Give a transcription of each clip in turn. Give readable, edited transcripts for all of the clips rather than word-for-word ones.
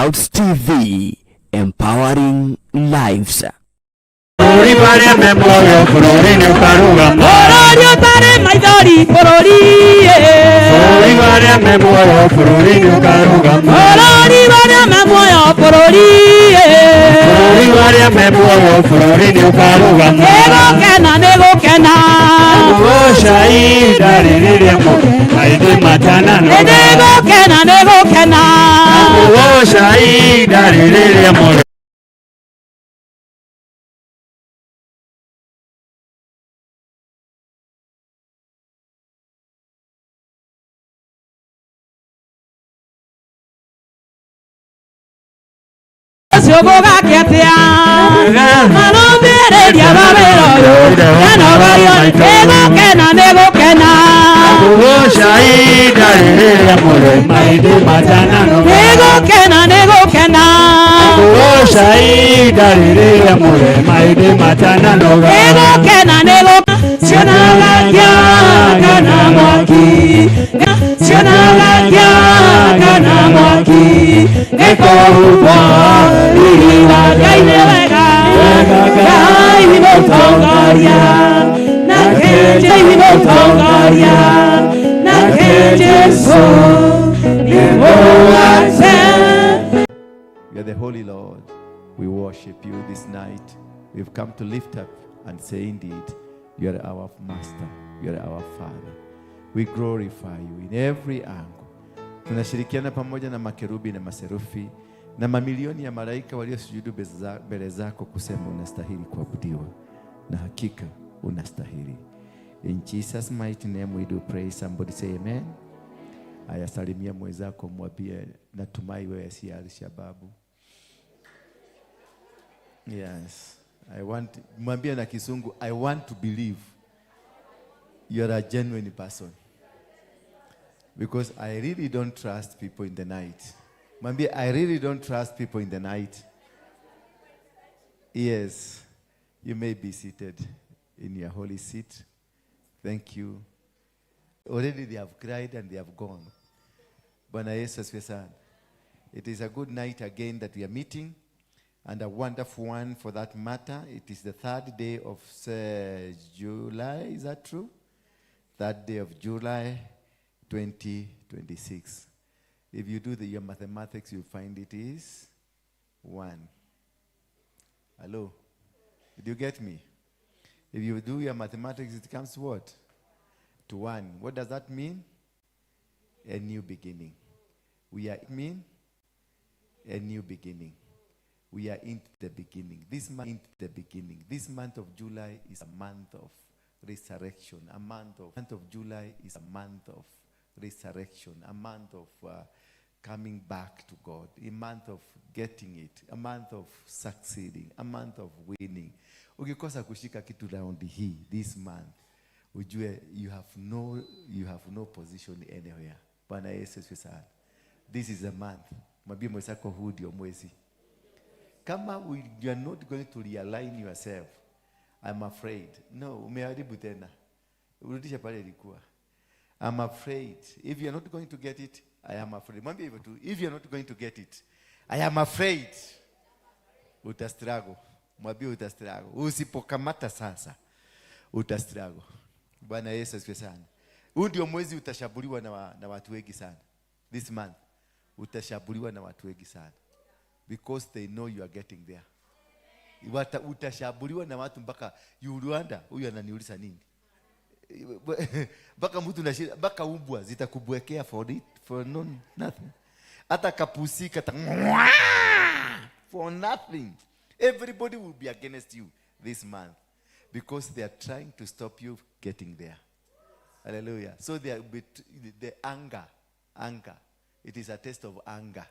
Clouds TV, empowering lives. Bũrũri marĩa me muoyo bũrũri nĩ ũkarũgama. Bũrũri ũtarĩ maithori bũrũri Bũrũri marĩa me muoyo bũrũri nĩ ũkarũgama. Bũrũri marĩa me muoyo bũrũri Bũrũri marĩa me muoyo bũrũri nĩ ũkarũgama. Nĩgũkena nĩgũkena. Kũgoca ihinda rĩrĩa maithe matananoga. Nĩgũkena nĩgũkena. Kũgoca ihinda rĩrĩa mũrũ Ũcio gũgake atĩa marũmĩrĩria wawĩra ũyũ kenogario nĩgũkena nĩgũkena. Kũgoca ihinda rĩrĩa mũrũ maithe matananoga. Nĩgũkena nĩgũkena. Kũgoca ihinda rĩrĩa mũrũ maithe matananoga. Nĩgũkena nĩgũkena cionanagia kana mwaki cionanagia kana mwaki nĩkũhumbwo riri wa Ngai nĩ wega Ngai mũtongoria nake Ngai mũtongoria nake Jesũ nĩ mũgate. You are the Holy Lord. We worship you this night. We've come to lift up and say, indeed, you are our Master, you are our Father. We glorify you in every angle. Tunashirikiana pamoja na makerubi na maserufi na mamilioni ya malaika waliosujudu mbele zako kusema unastahili kuabudiwa, na hakika unastahili. In Jesus mighty name we do pray. Somebody say amen. Aya, salimia mwenzako, mwambie natumai wewe si Al-Shababu. Yes. I want, mwambie na Kisungu, I want to believe you are a genuine person. Because I really don't trust people in the night. Mwambie, I really don't trust people in the night. Yes. You may be seated in your holy seat. Thank you. Already they have cried and they have gone. Bwana Yesu asifiwe sana. It is a good night again that we are meeting, and a wonderful one for that matter. It is the third day of July, is that true? Third day of July 2026. If you do your mathematics, you'll find it is 1. Hello? Did you get me? If you do your mathematics, it comes to what? To 1. What does that mean? A new beginning. We are mean a new beginning. We are into the beginning. This month, into the beginning. This month of July is a month of resurrection. A month of July is a month of resurrection. A month of coming back to God. A month of getting it. A month of succeeding. A month of winning. Ukikosa kushika kitu round hii this month, ujue you have no position anywhere. Bwana Yesu asifiwe sana. This is a month. Mwambie mwenzako huu ndio mwezi. Kama you are not going to realign yourself, I'm afraid. No, umeharibu tena. Urudishe pale ilikuwa. I'm afraid. If you are not going to get it, I am afraid. Mwambie hivyo tu. If you are not going to get it, I am afraid. Utastruggle. Mwambie utastruggle. Usipokamata sasa, utastruggle. Bwana Yesu asifiwe sana. Huu ndio mwezi utashambuliwa na watu wengi sana. This month utashambuliwa na watu wengi sana. Because they know you are getting there. Utashambuliwa na watu mpaka you will wonder, huyu ananiuliza nini? Mpaka mtu na shida, mpaka umbwa zitakubwekea for it, for no, nothing. Hata kapusi kata for nothing. Everybody will be against you this month because they are trying to stop you getting there. Hallelujah. So there will be the anger, anger. It is a test of anger.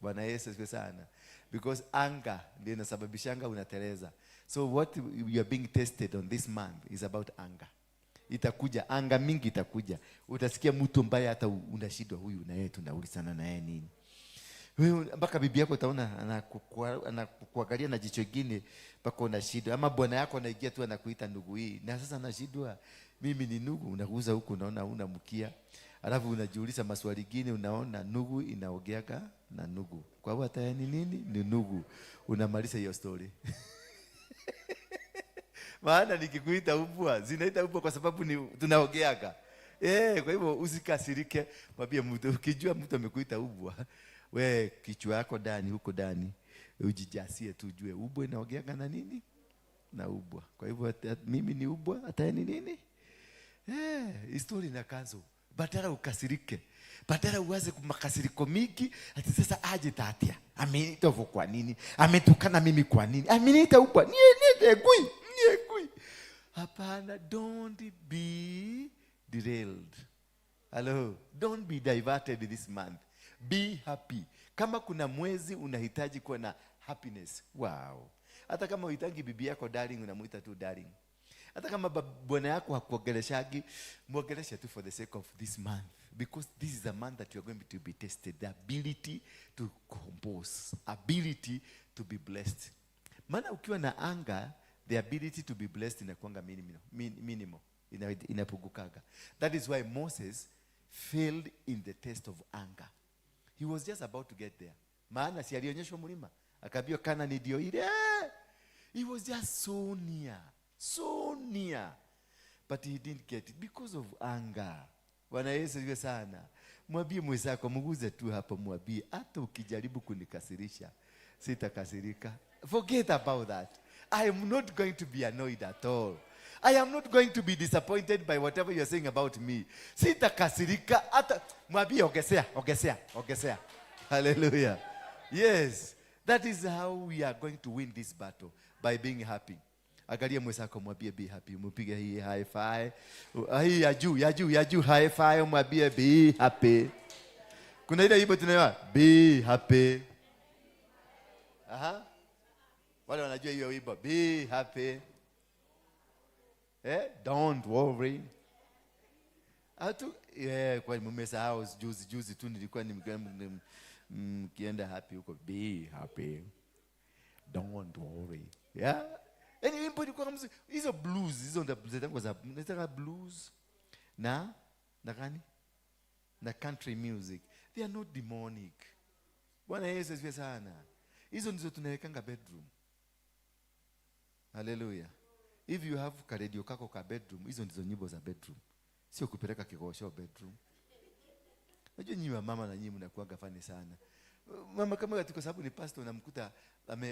Bwana Yesu asifiwe sana. Because anger ndio inasababishanga unateleza. So what you are being tested on this month is about anger. Itakuja, anger mingi itakuja. Utasikia mtu ambaye hata unashindwa huyu na yeye tunaulizana na yeye nini. Wewe mpaka bibi yako utaona anakuangalia na jicho lingine mpaka unashindwa. Ama bwana yako anaingia tu anakuita ndugu hii. Na sasa anashindwa, mimi ni ndugu, unaguza huku unaona huna mkia. Alafu unajiuliza maswali mengine, unaona ndugu inaogeaga na nugu. Kwa hivyo hata ni nini? Ni nugu. Unamaliza hiyo story. Maana nikikuita ubwa, zinaita ubwa kwa sababu ni tunaogeaga. Kwa hivyo usikasirike, mwambie mtu, ukijua mtu amekuita ubwa, we kichwa yako ndani huko ndani, ujijasie tu ujue ubwa inaogeaga na nini? Na ubwa. Kwa hivyo mimi ni ubwa, hata ni nini? Story na kanzo. Badala ukasirike, badala uanze makasiriko mingi, ati sasa aje tatia. Ameniita hivyo kwa nini? Ametukana mimi kwa nini? Ameniita ubwa. Nie gui, nie gui. Hapana, don't be derailed. Hello, don't be diverted this month. Be happy. Kama kuna mwezi unahitaji kuwa na happiness. Wow. Hata kama uhitaji bibi yako darling, unamuita tu darling. Hata kama bwana yako hakuongeleshagi, muongeleshe tu for the sake of this month. Because this is a month that you are going to be tested. The ability to compose, ability to be blessed. Maana ukiwa na anger, the ability to be blessed inakuanga minimal. Inapungukaga. That is why Moses failed in the test of anger. He was just about to get there. Maana si alionyeshwa mlima, akaambiwa Kana ndio ile. He was just so near. So near. But he didn't get it because of anger. Bwana Yesu asifiwe sana. Mwambie mwenzako, mguze tu hapo, mwambie hata ukijaribu kunikasirisha, sitakasirika. Forget about that. I am not going to be annoyed at all. I am not going to be disappointed by whatever you are saying about me. Sitakasirika hata, mwambie ongezea, ongezea, ongezea. Hallelujah. Yes, that is how we are going to win this battle, by being happy. Angalia mwenzako, mwambie be happy. Mpige hii high five. Hii ya juu, ya juu, ya juu high five, mwambie be happy. Kuna ile wimbo tunayoa be happy. Aha. Wale wanajua hiyo wimbo be happy. Don't worry. Atu, kwa mmesahau juzi juzi tu nilikuwa mkienda happy huko be happy. Don't worry. Yeah? Yaani wimbo ilikuwa kama hizo blues, hizo ndio blues za nataka blues na gani? Na country music. They are not demonic. Bwana Yesu asifiwe sana. Hizo ndizo tunawekanga bedroom. Hallelujah. If you have ka radio kako ka bedroom, hizo ndizo nyimbo za bedroom. Sio kupeleka kigosho bedroom. Unajua nyinyi wa mama na nyinyi mnakuanga fani sana. Mama kama kwa sababu ni pastor unamkuta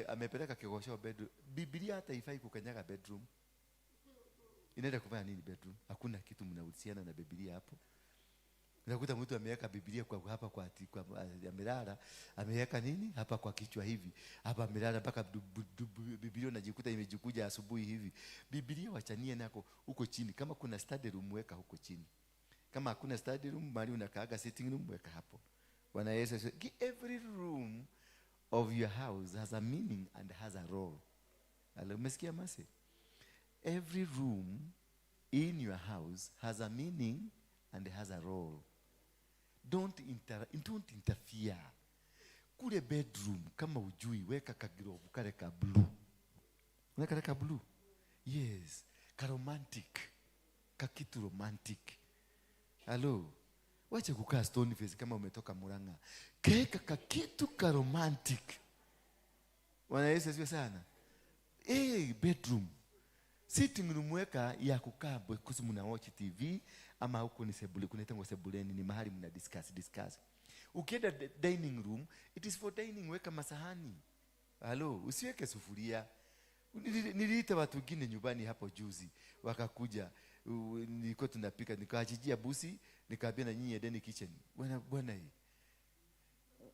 amepeleka kigosho bedroom. Biblia hata haifai kukanyaga bedroom. Inaenda kufanya nini bedroom? Hakuna kitu mnahusiana na Biblia hapo. Unakuta mtu ameweka Biblia kwa hapa kwa amelala, ameweka nini? Hapa kwa kichwa hivi. Hapa amelala mpaka Biblia unajikuta imejikuja asubuhi hivi. Biblia wachanie nako huko chini. Kama kuna study room weka huko chini. Kama hakuna study room mahali unakaaga sitting room weka hapo. Bwana Yesu asifiwe. Every room of your house has a meaning and has a role. Umesikia masi? Every room in your house has a meaning and has a role. Don't interfere. Kule bedroom kama ujui weka kagirovu kale ka blue. Unaweka kale ka blue? Yes, ka romantic. Ka kitu romantic. Hello. Wacha kukaa stone face kama umetoka Murang'a. Keka ka kitu ka romantic. Bwana Yesu asifiwe sana. Bedroom. Sitting room weka ya kukaa because mna watch TV ama huko ni sebule, kunaitwa sebuleni, ni mahali mna discuss. Ukienda dining room, it is for dining, weka masahani. Hello, usiweke sufuria. Niliita watu wengine nyumbani hapo juzi, wakakuja. Nilikuwa tunapika, nikaachijia busi, nikaambia na nyinyi endeni kitchen. Bwana, bwana hii.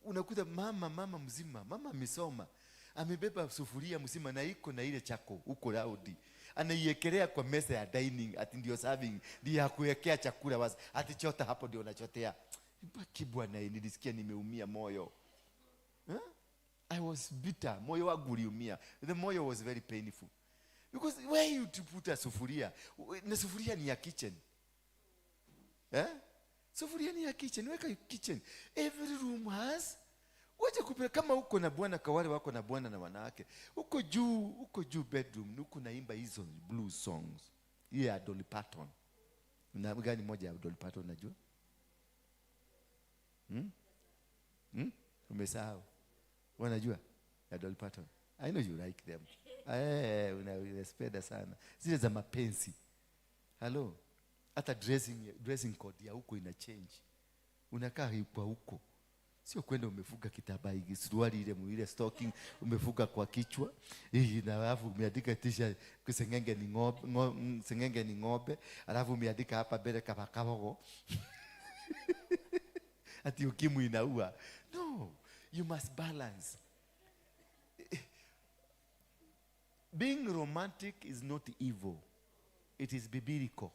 Unakuta mama mzima, mama amesoma, amebeba sufuria mzima na iko na ile chako huko laudi. Anaiekelea kwa meza ya dining, ati ndio serving, ndio ya kuwekea chakula basi. Ati chota hapo ndio unachotea. Baki bwana, nilisikia nimeumia moyo. Huh? I was bitter. Moyo wangu uliumia. The moyo was very painful. Because where you to put a sufuria? Na sufuria ni ya kitchen. Eh? Sufuria ni ya kitchen. Weka kitchen. Every room has. Wacha kupeleka kama uko na bwana, kwa wale wako na bwana na wanawake. Uko juu bedroom, uko naimba hizo blue songs. Ile ya Dolly Parton. Na gani moja ya Dolly Parton unajua? Umesahau? Wanajua ya Dolly Parton. I know you like them. Unazipenda sana. Zile za mapenzi. Hello. Hata dressing code ya huko ina change. Unakaa kwa huko. Sio kwenda umefuga kitambaa hiki, suruali ile ile stocking umefuga kwa kichwa. Hii na alafu umeandika t-shirt sengenge ni ng'ombe, sengenge ni ng'ombe, alafu umeandika hapa mbele kama kabogo. Ati ukimwi inaua. No, you must balance. Being romantic is not evil. It is biblical.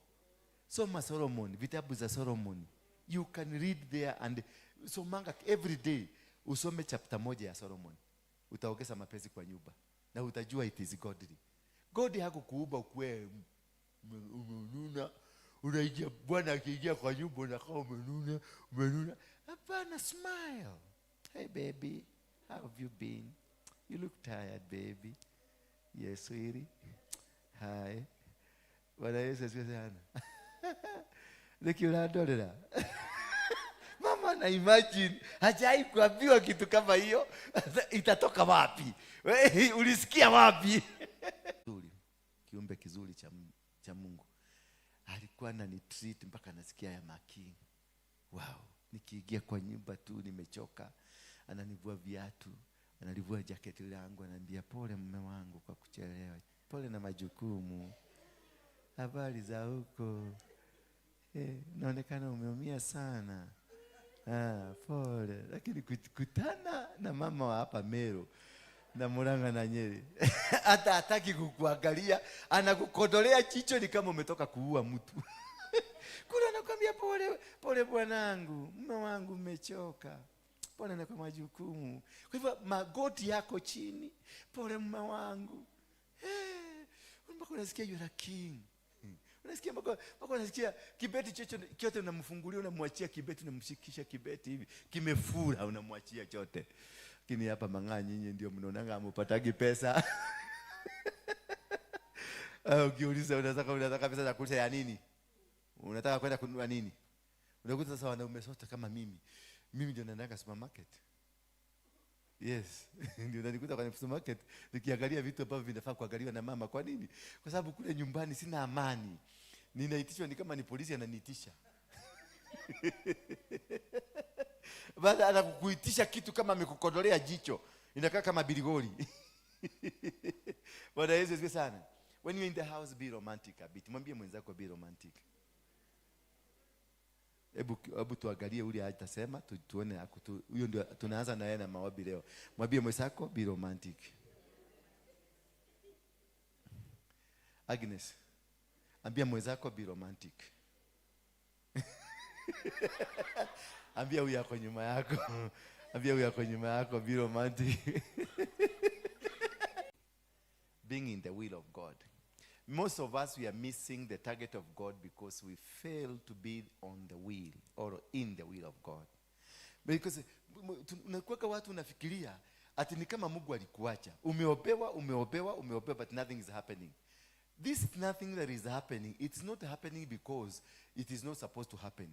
Soma Solomon, vitabu za Solomon. You can read there and somanga every day. Usome chapter 1 ya Solomon. Utaongeza mapenzi kwa nyumba. Na utajua it is godly. God hakukuumba ukue umenuna. Unaingia, Bwana akiingia kwa nyumba unakaa umenuna, umenuna. Hapana, smile. Hey baby, how have you been? You look tired, baby. Yes, sweetie. Hi. Bwana Yesu asifiwe sana. Niki unadolera. Mama na imagine hajai kuambiwa kitu kama hiyo. Itatoka wapi? Wewe ulisikia wapi? Kizuri. Kiumbe kizuri cha Mungu. Alikuwa ananitreat mpaka nasikia ya maki. Wow, nikiingia kwa nyumba tu nimechoka. Ananivua viatu, analivua jaketi langu, ananiambia pole mume wangu kwa kuchelewa. Pole na majukumu. Habari za huko? Naonekana umeumia sana. Pole. Lakini kutana na mama wa hapa Meru na Murang'a na Nyeri. Hata hataki kukuangalia, anakukodolea jicho ni kama umetoka kuua mtu. Kule anakuambia pole, pole bwanangu, mume wangu umechoka. Pole na kwa majukumu. Kwa hivyo magoti yako chini, pole mume wangu. Mpaka unasikia you are a king. Unasikia mpaka unasikia kibeti chochote chote unamfungulia, unamwachia kibeti, unamshikisha kibeti hivi, kimefura unamwachia chote. Lakini hapa Mang'aa nyinyi ndio mnaonanga hamupatagi pesa. Ukiuliza unataka pesa za kulisha ya nini? Unataka kwenda kununua nini? Unakuta sasa wanaume sote kama mimi. Mimi ndio naenda supermarket. Yes, ndio nanikuta kwenye supermarket nikiangalia vitu ambavyo vinafaa kuangaliwa na mama. Kwa nini? Kwa sababu kule nyumbani sina amani. Ninaitishwa ni kama ni polisi ananiitisha. Baada anakuitisha kitu kama amekukodolea jicho, inakaa kama biligoli. Bwana Yesu asifiwe sana. When you're in the house, be romantic a bit. Mwambie mwenzako be romantic. Hebu tuangalie ule atasema, tuone huyo ndio tunaanza na yeye na maombi leo. Mwambie mwenzako be romantic. Agnes, ambia mwenzako be romantic. Ambia huyu yako nyuma yako. Ambia huyu yako nyuma yako be romantic. Being in the will of God. Most of us, we are missing the target of God because we fail to be on the will or in the will of God. Because unakuwa watu unafikiria ati ni kama Mungu alikuacha. Umeopewa, umeopewa, umeopewa, but nothing is happening. This nothing that is happening, it's not happening because it is not supposed to happen.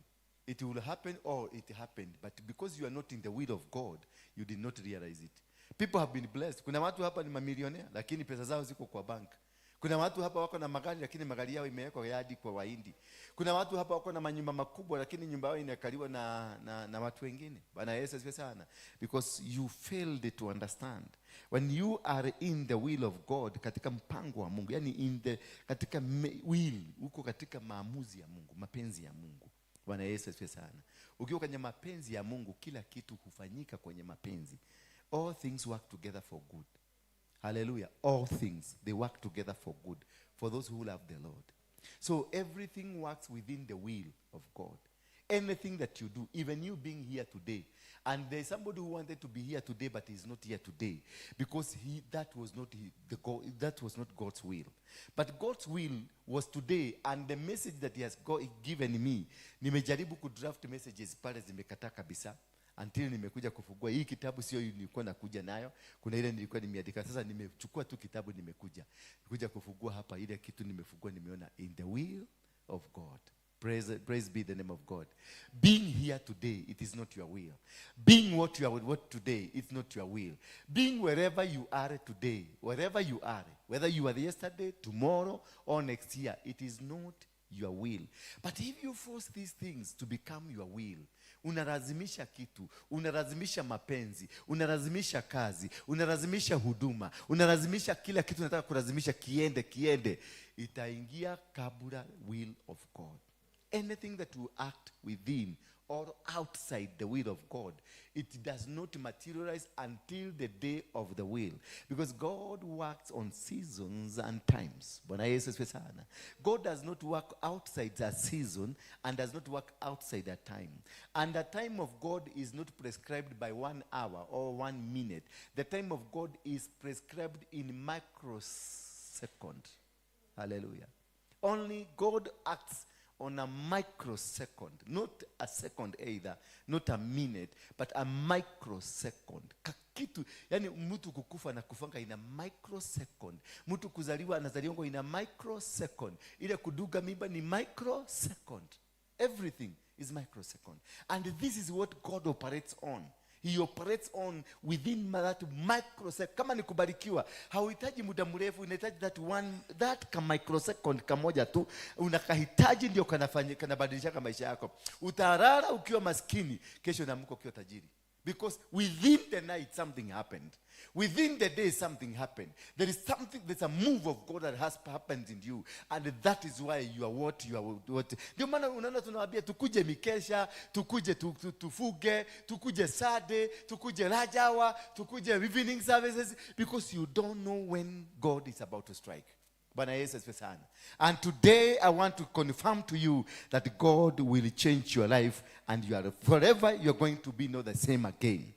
It will happen or it happened, but because you are not in the will of God, you did not realize it. People have been blessed. Kuna watu hapa ni mamilionea, lakini pesa zao ziko kwa bank. Kuna watu hapa wako na magari, lakini magari yao imewekwa yadi kwa Wahindi. Kuna watu hapa wako na manyumba makubwa, lakini nyumba yao inakaliwa na watu wengine. Bwana Yesu asifiwe sana. Because you failed to understand. When you are in the will of God, katika mpango wa Mungu, yani in the, katika will, uko katika maamuzi ya Mungu, mapenzi ya Mungu. Bwana Yesu asifiwe sana. Ukiwa kwenye mapenzi ya Mungu, kila kitu hufanyika kwenye mapenzi. All things work together for good. Hallelujah. All things, they work together for good for those who love the Lord. So everything works within the will of God. Anything that you do, even you being here today, and there's somebody who wanted to be here today but is not here today because that was not God's will. But God's will was today, and the message that he has given me, nimejaribu kudraft messages pale zimekataa kabisa. Until nimekuja kufungua hii kitabu, sio nilikuwa nakuja nayo, kuna ile nilikuwa nimeandika. Sasa nimechukua tu kitabu nimekuja kufungua hapa, ile kitu nimefungua nimeona in the will of God. Praise be the name of God. Being here today, it is not your will. Being what you are what today, it's not your will. Being wherever you are today, wherever you are, whether you are yesterday, tomorrow, or next year, it is not your will. But if you force these things to become your will, unalazimisha kitu, unalazimisha mapenzi, unalazimisha kazi, unalazimisha huduma, unalazimisha kila kitu, unataka kulazimisha kiende kiende, itaingia kabla will of God. Anything that will act within or outside the will of God, it does not materialize until the day of the will. Because God works on seasons and times. Bwana Yesu asifiwe sana. God does not work outside a season and does not work outside a time. And the time of God is not prescribed by 1 hour or 1 minute. The time of God is prescribed in microsecond. Hallelujah. Only God acts on a microsecond, not a second either, not a minute, but a microsecond. Kakitu, yani mtu kukufa na kufanga in a microsecond. Mtu kuzaliwa anazaliwa in a microsecond. Ile kudunga mimba ni microsecond. Everything is microsecond. And this is what God operates on. He operates on within that microsecond. Kama ni kubarikiwa, hauhitaji muda mrefu, unahitaji that one, that ka microsecond kamoja tu unakahitaji, ndio kanafanya kanabadilisha maisha yako. Utalala ukiwa maskini, kesho unaamka ukiwa tajiri. Because within the night something happened. Within the day something happened. There is something, there's a move of God that has happened in you. And that is why you are what you are what. Ndio maana unaona tunawaambia tukuje mikesha, tukuje tufuge, tukuje Sunday, tukuje rajawa, tukuje evening services, because you don't know when God is about to strike. Bwana Yesu asifiwe sana. And today I want to confirm to you that God will change your life and you are forever you're going to be not the same again.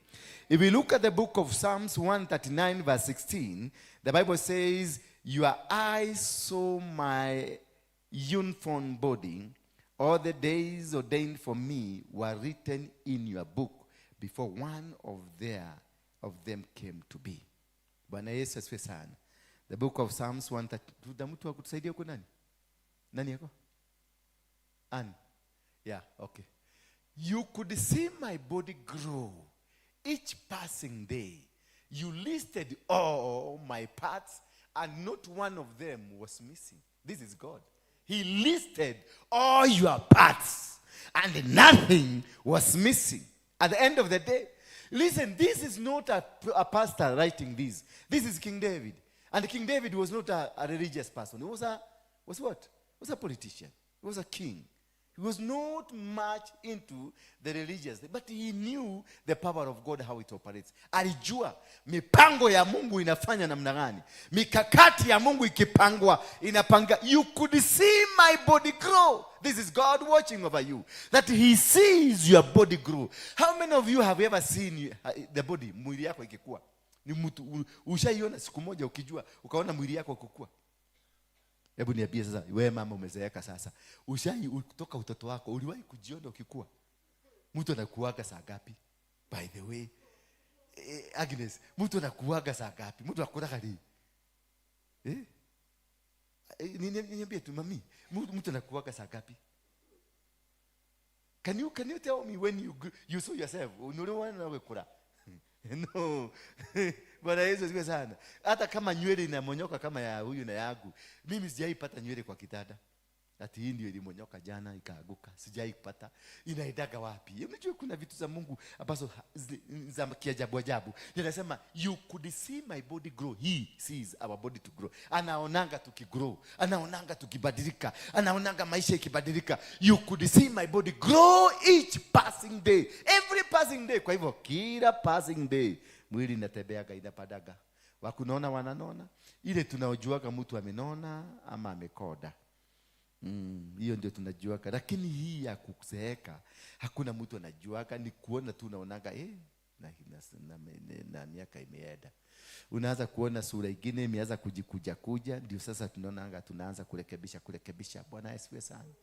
If we look at the book of Psalms 139 verse 16, the Bible says, "Your eyes saw my unformed body. All the days ordained for me were written in your book before one of them came to be." Bwana Yesu asifiwe sana. The book of Psalms 130. Tuna mtu wa kutusaidia huko nani? Nani yako? Ann. Yeah, okay. "You could see my body grow each passing day. You listed all my parts, and not one of them was missing." This is God. He listed all your parts, and nothing was missing. At the end of the day, listen, this is not a pastor writing this. This is King David. And King David was not a religious person. He was a, was what? He was a politician. He was a king. He was not much into the religious, but he knew the power of God, how it operates. Alijua mipango ya Mungu inafanya namna gani. Mikakati ya Mungu ikipangwa, inapanga. "You could see my body grow." This is God watching over you. That he sees your body grow. How many of you have ever seen the body, mwili yako ikikua? Ni mtu ushaiona siku moja ukijua, ukaona mwili yako ukikua? Hebu niambie sasa, wewe mama umezeeka sasa. Ushai kutoka utoto wako uliwahi kujiona ukikua? Mtu anakuaga saa ngapi? By the way, Agnes, mtu anakuaga saa ngapi? Mtu akuraga lini? Eh? Niambie tu mami, mtu anakuaga saa ngapi? Can you tell me when you saw yourself? Uliona ukikula? No. Bwana Yesu asifiwe sana. Hata kama nywele inamonyoka kama ya huyu na yangu, mimi sijaipata nywele kwa kitanda. Ati hii ndio ilimonyoka jana ikaaguka. Sijaipata. Inaendaga wapi? Unajua kuna vitu za Mungu ambazo za kiajabu ajabu. Ninasema "You could see my body grow." He sees our body to grow. Anaonanga tukigrow. Anaonanga tukibadilika. Anaonanga maisha ikibadilika. "You could see my body grow each passing day." Every passing day. Kwa hivyo kila passing day mwili inatembeaga, inapadaga. Wakunona wananona. Ile tunaojuaga mtu amenona ama amekoda. Hiyo ndio tunajuaga, lakini hii ya kuzeeka hakuna mtu anajuaga, ni kuona tu unaonaga na miaka imeenda, unaanza kuona sura ingine imeanza kujikuja kuja, ndio sasa tunaonanga tunaanza kurekebisha kurekebisha. Bwana asifiwe sana.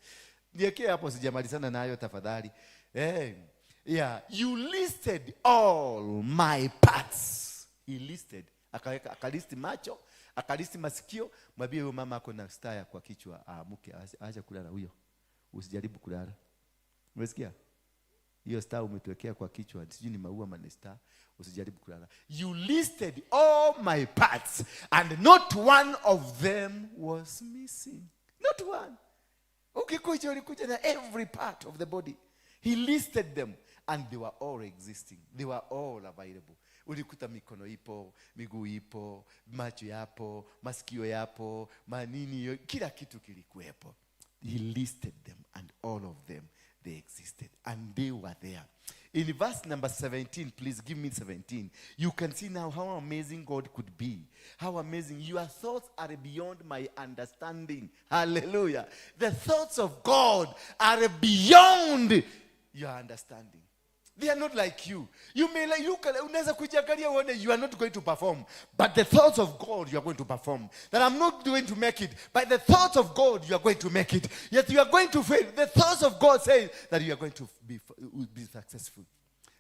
Niekee hapo, sijamalizana nayo tafadhali. Yeah, "You listed all my parts." He listed, akaweka, akalisti macho, akalisti masikio. Mwambie huyo mama ako na star kwa kichwa, aamuke, aache kulala huyo. Usijaribu kulala. Umesikia? Hiyo star umetuwekea kwa kichwa, sijui ni maua ama ni star. Usijaribu kulala. You listed all my parts and not one of them was missing. Not one. Ukikuja, ulikuja na every part of the body. He listed them and they were all existing. They were all available. Ulikuta mikono ipo, miguu ipo, macho yapo, masikio yapo, manini, kila kitu kilikuwepo. He listed them and all of them, they existed and they were there. In verse number 17, please give me 17. You can see now how amazing God could be. How amazing. Your thoughts are beyond my understanding. Hallelujah. The thoughts of God are beyond your understanding. They are not like you. You may like you can unaweza kujiangalia uone you are not going to perform. But the thoughts of God, you are going to perform. That I'm not going to make it. But the thoughts of God, you are going to make it. Yet you are going to fail. The thoughts of God say that you are going to be successful.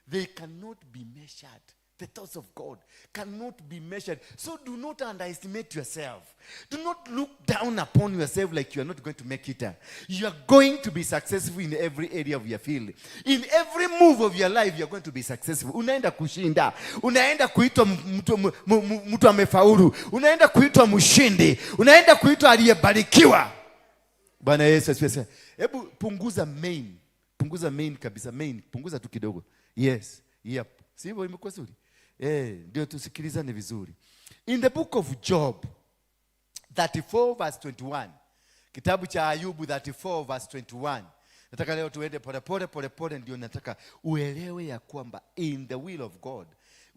They cannot be measured. The thoughts of God cannot be measured. So do not underestimate yourself. Do not look down upon yourself like you are not going to make it. You are going to be successful in every area of your field. In every move of your life, you are going to be successful. Unaenda kushinda. Unaenda kuitwa mtu amefaulu. Unaenda kuitwa mshindi. Unaenda kuitwa aliyebarikiwa. Bwana Yesu asifiwe sana. Hebu punguza main. Punguza main kabisa, main. Punguza tu kidogo. Yes. Yep. Si hivyo imekuwa nzuri? Eh, ndio tusikilizane vizuri. In the book of Job 34 verse 21. Kitabu cha Ayubu 34 verse 21. Nataka leo tuende polepole polepole, ndio nataka uelewe ya kwamba in the will of God,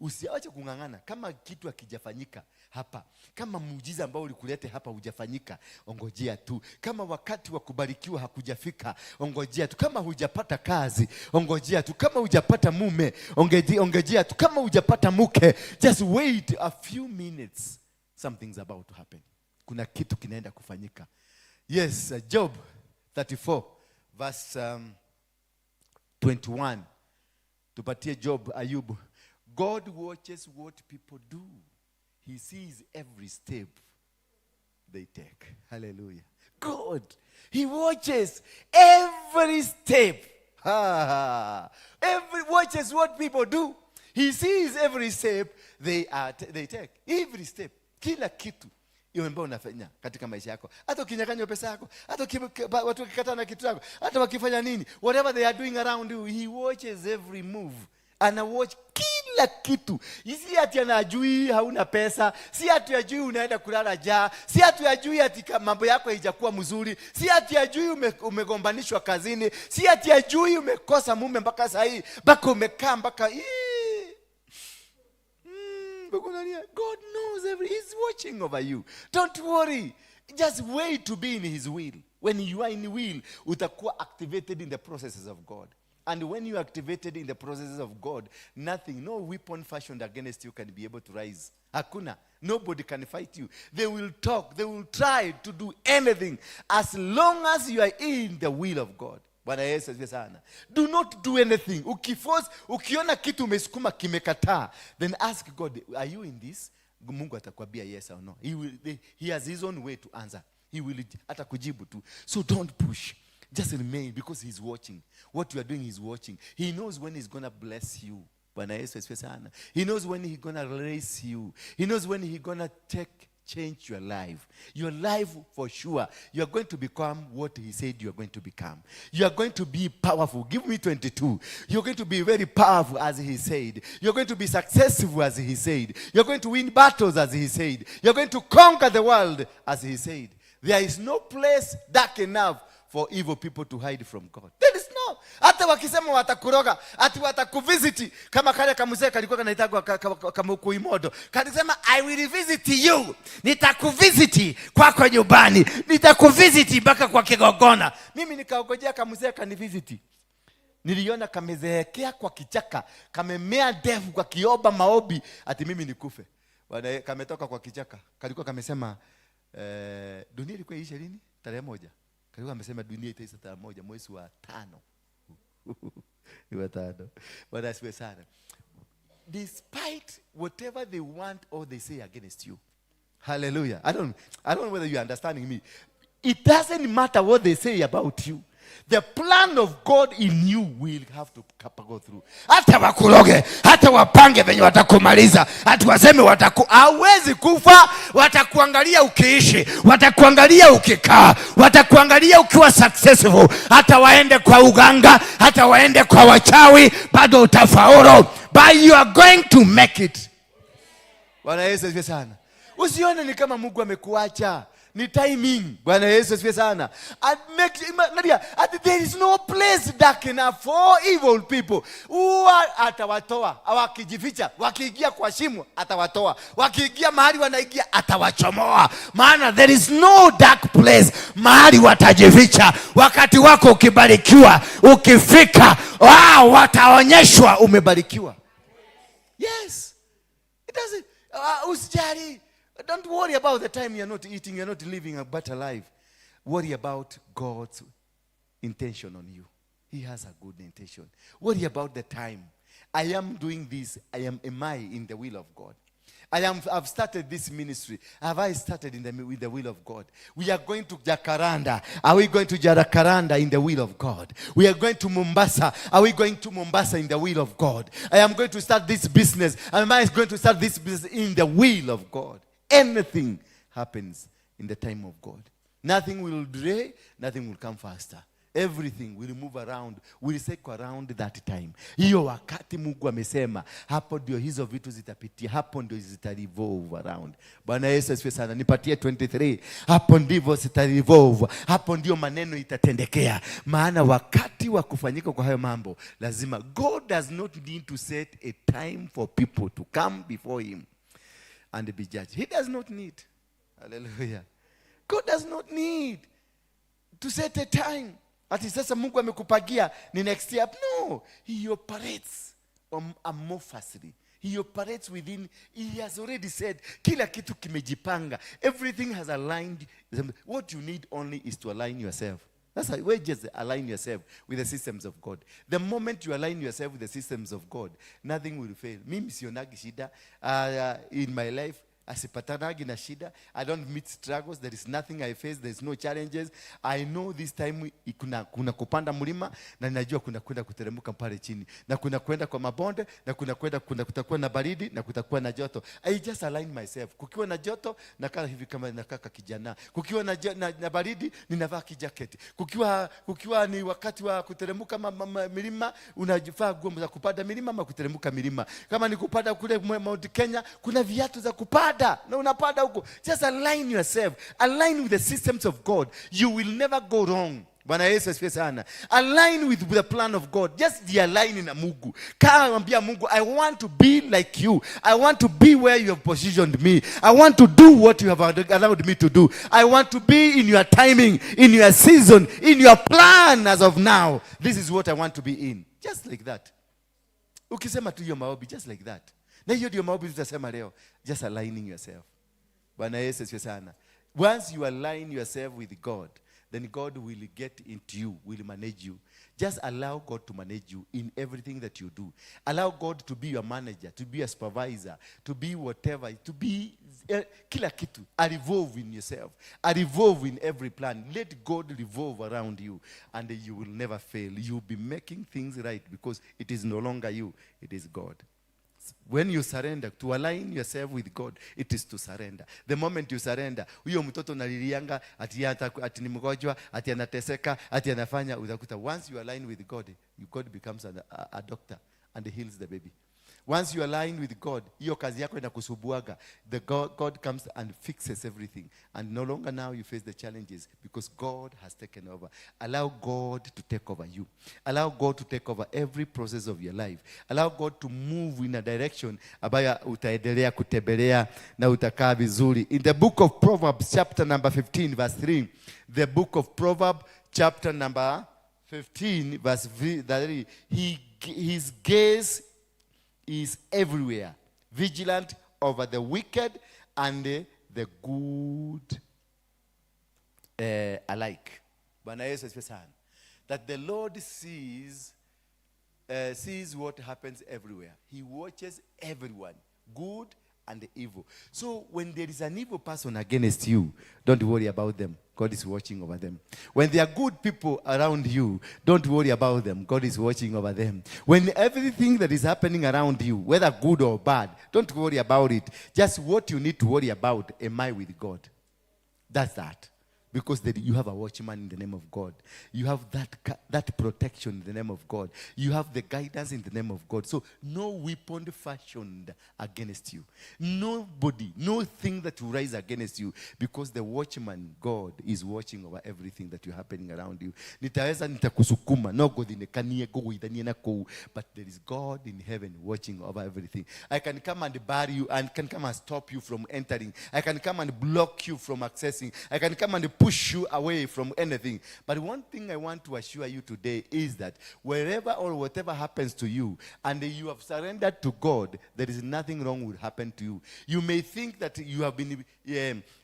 usiache kung'ang'ana. Kama kitu hakijafanyika hapa, kama muujiza ambao ulikulete hapa hujafanyika, ongojea tu. Kama wakati wa kubarikiwa hakujafika, ongojea tu. Kama hujapata kazi, ongojea tu. Kama hujapata mume, ongojea tu. Kama hujapata mke, just wait a few minutes, something's about to happen. Kuna kitu kinaenda kufanyika. Yes, Job 34 verse 21. Tupatie Job, Ayubu. God watches what people do. He sees every step they take. Hallelujah. God, He watches every step. Ha, ha. Every watches what people do. He sees every step they take. Every step. Kila kitu hiyo ambayo unafanya katika maisha yako, hata ukinyang'anywa pesa yako, hata watu wakikataa na kitu chako, hata wakifanya nini, whatever they are doing around you, He watches every move. Ana watch kila kitu. Si ati anajui hauna pesa, si ati ajui unaenda kulala njaa, si ati ajui ati mambo yako haijakuwa mzuri, si ati ajui umegombanishwa kazini, si ati ajui umekosa mume mpaka saa hii, mpaka umekaa mpaka ii. Mpaka unalia. God knows every, He's watching over you. Don't worry. Just wait to be in His will. When you are in will, utakuwa activated in the processes of God. And when you are activated in the processes of God, nothing, no weapon fashioned against you can be able to rise. Hakuna. Nobody can fight you. They will talk. They will try to do anything as long as you are in the will of God. Bwana Yesu asifiwe sana. Do not do anything. Ukiforce, ukiona kitu umesukuma kimekataa, then ask God, "Are you in this?" Mungu atakwambia yes or no. He has his own way to answer. He will atakujibu tu. So don't push. Just remain, because He's watching. What you are doing, He's watching. He knows when He's going to bless you. Bwana Yesu asifiwe sana. He knows when He's going to raise you. He knows when He's going to take change your life. Your life, for sure, you are going to become what He said you are going to become. You are going to be powerful. Give me 22. You're going to be very powerful as He said. You're going to be successful as He said. You're going to win battles as He said. You're going to conquer the world as He said. There is no place dark enough for evil people to hide from God. There is no. Hata wakisema watakuroga, ati watakuvisit, kama kale kamzee kalikuwa kanaitagwa Kamukuimodo. Kalisema, "I will visit you. Nitakuvisit kwako nyumbani. Nitakuvisit mpaka kwa kigongona." Mimi nikaongojea kamzee kanivisit. Niliona kamezeekea kwa kichaka, kamemea ndevu kwa kiomba maombi ati mimi nikufe. Bwana, kametoka kwa kichaka. Kalikuwa kamesema, dunia ilikuwa iishe lini? Tarehe 1. Kalikuwa amesema dunia itaisha tarehe 1 mwezi wa 5. Ni wa 5. Bwana asifiwe sana. Despite whatever they want or they say against you. Hallelujah. I don't know whether you are understanding me. It doesn't matter what they say about you. The plan of God in you will have to go through. Hata wakuroge, hata wapange venye watakumaliza, hata waseme hawezi kufa, watakuangalia ukiishi, watakuangalia ukikaa, watakuangalia ukiwa successful, hata waende kwa uganga, hata waende kwa wachawi, bado utafaulu. But you are going to make it. Bwana Yesu asifiwe sana. Usione ni kama Mungu amekuacha. Ni timing. Bwana Yesu asifiwe sana. And make, Nadia, and there is no place dark enough for evil people. Huwa atawatoa, wakijificha, wakiingia kwa shimo atawatoa, wakiingia mahali wanaingia atawachomoa. Maana there is no dark place mahali watajificha. Wakati wako ukibarikiwa, ukifika, wow, wataonyeshwa umebarikiwa. Yes. It doesn't. Usijali. Don't worry about the time you're not eating, you're not living a better life. Worry about God's intention on you. He has a good intention. Worry about the time. I am doing this. Am I in the will of God? I've started this ministry. Have I started with the will of God? We are going to Jacaranda. Are we going to Jacaranda in the will of God? We are going to Mombasa. Are we going to Mombasa in the will of God? I am going to start this business. Am I going to start this business in the will of God? Anything happens in the time of God. Nothing will delay, nothing will come faster. Everything will move around, will cycle around that time. Hiyo wakati Mungu amesema, hapo ndio hizo vitu zitapitia, hapo ndio zita revolve around. Bwana Yesu asifiwe sana. Nipatie 23. Hapo ndivyo zita revolve, hapo ndio maneno itatendekea. Maana wakati wa kufanyika kwa hayo mambo lazima. God does not need to set a time for people to come before him and be judged. He does not need. Hallelujah. God does not need to set a time. Ati sasa Mungu amekupangia ni next year. No, he operates amorphously. He operates within, he has already said, kila kitu kimejipanga. Everything has aligned. What you need only is to align yourself. That's how we just align yourself with the systems of God. The moment you align yourself with the systems of God, nothing will fail. Mimi sionagi shida in my life. Asipatanagi na shida. I don't meet struggles. There is nothing I face. There is no challenges. I know this time kuna kupanda mlima na ninajua kuna kwenda kuteremka pale chini na kuna kwenda kwa mabonde na kuna kwenda kuna kutakuwa na baridi na kutakuwa na joto. I just align myself. Kukiwa na joto, nakaa hivi kama nakaa kijana. Kukiwa na baridi, ninavaa kijaketi. Kukiwa ni wakati wa kuteremka milima, unavaa nguo za kupanda milima ama kuteremka milima. Kama ni kupanda kule Mount Kenya, kuna viatu za kupanda na unapanda huko. Just align yourself. Align with the systems of God. You will never go wrong. Bwana Yesu asifiwe sana. Align with the plan of God. Just align na Mungu. Kaa ambia Mungu, "I want to be like you. I want to be where you have positioned me. I want to do what you have allowed me to do. I want to be in your timing, in your season, in your plan as of now. This is what I want to be in." Just like that. Ukisema tu hiyo maombi, just like that. Na hiyo ndio maombi tutasema leo. Just aligning yourself. Bwana Yesu asifiwe sana. Once you align yourself with God, then God will get into you, will manage you. Just allow God to manage you in everything that you do. Allow God to be your manager, to be a supervisor, to be whatever, to be kila kitu. Revolve in yourself. Revolve in every plan. Let God revolve around you and you will never fail. You'll be making things right because it is no longer you, it is God. When you surrender, to align yourself with God, it is to surrender. The moment you surrender, huyo mtoto unalilianga ati ni mgonjwa, ati anateseka, ati anafanya, utakuta once you align with God, God becomes a doctor and heals the baby. Once you align with God, hiyo kazi yako inakusumbuaga. The God comes and fixes everything. And no longer now you face the challenges because God has taken over. Allow God to take over you. Allow God to take over every process of your life. Allow God to move in a direction ambayo utaendelea kutembelea na utakaa vizuri. In the book of Proverbs chapter number 15 verse 3, the book of Proverbs chapter number 15 verse 3, his gaze is everywhere, vigilant over the wicked and the good alike. Bwana Yesu asifiwe sana. That the Lord sees what happens everywhere. He watches everyone, good and evil. So when there is an evil person against you, don't worry about them. God is watching over them. When there are good people around you, don't worry about them. God is watching over them. When everything that is happening around you, whether good or bad, don't worry about it. Just what you need to worry about, am I with God? That's that. Because you have a watchman in the name of God. You have that protection in the name of God. You have the guidance in the name of God. So no weapon fashioned against you. Nobody, no thing that will rise against you, because the watchman, God, is watching over everything that is happening around you. Nitaweza nitakusukuma, no gothinekanie, ngũgũithanie na kũu, but there is God in heaven watching over everything. I can come and bar you and can come and stop you from entering. I can come and block you from accessing. I can come and push you away from anything. But one thing I want to assure you today is that wherever or whatever happens to you and you have surrendered to God, there is nothing wrong will happen to you. You may think that you have been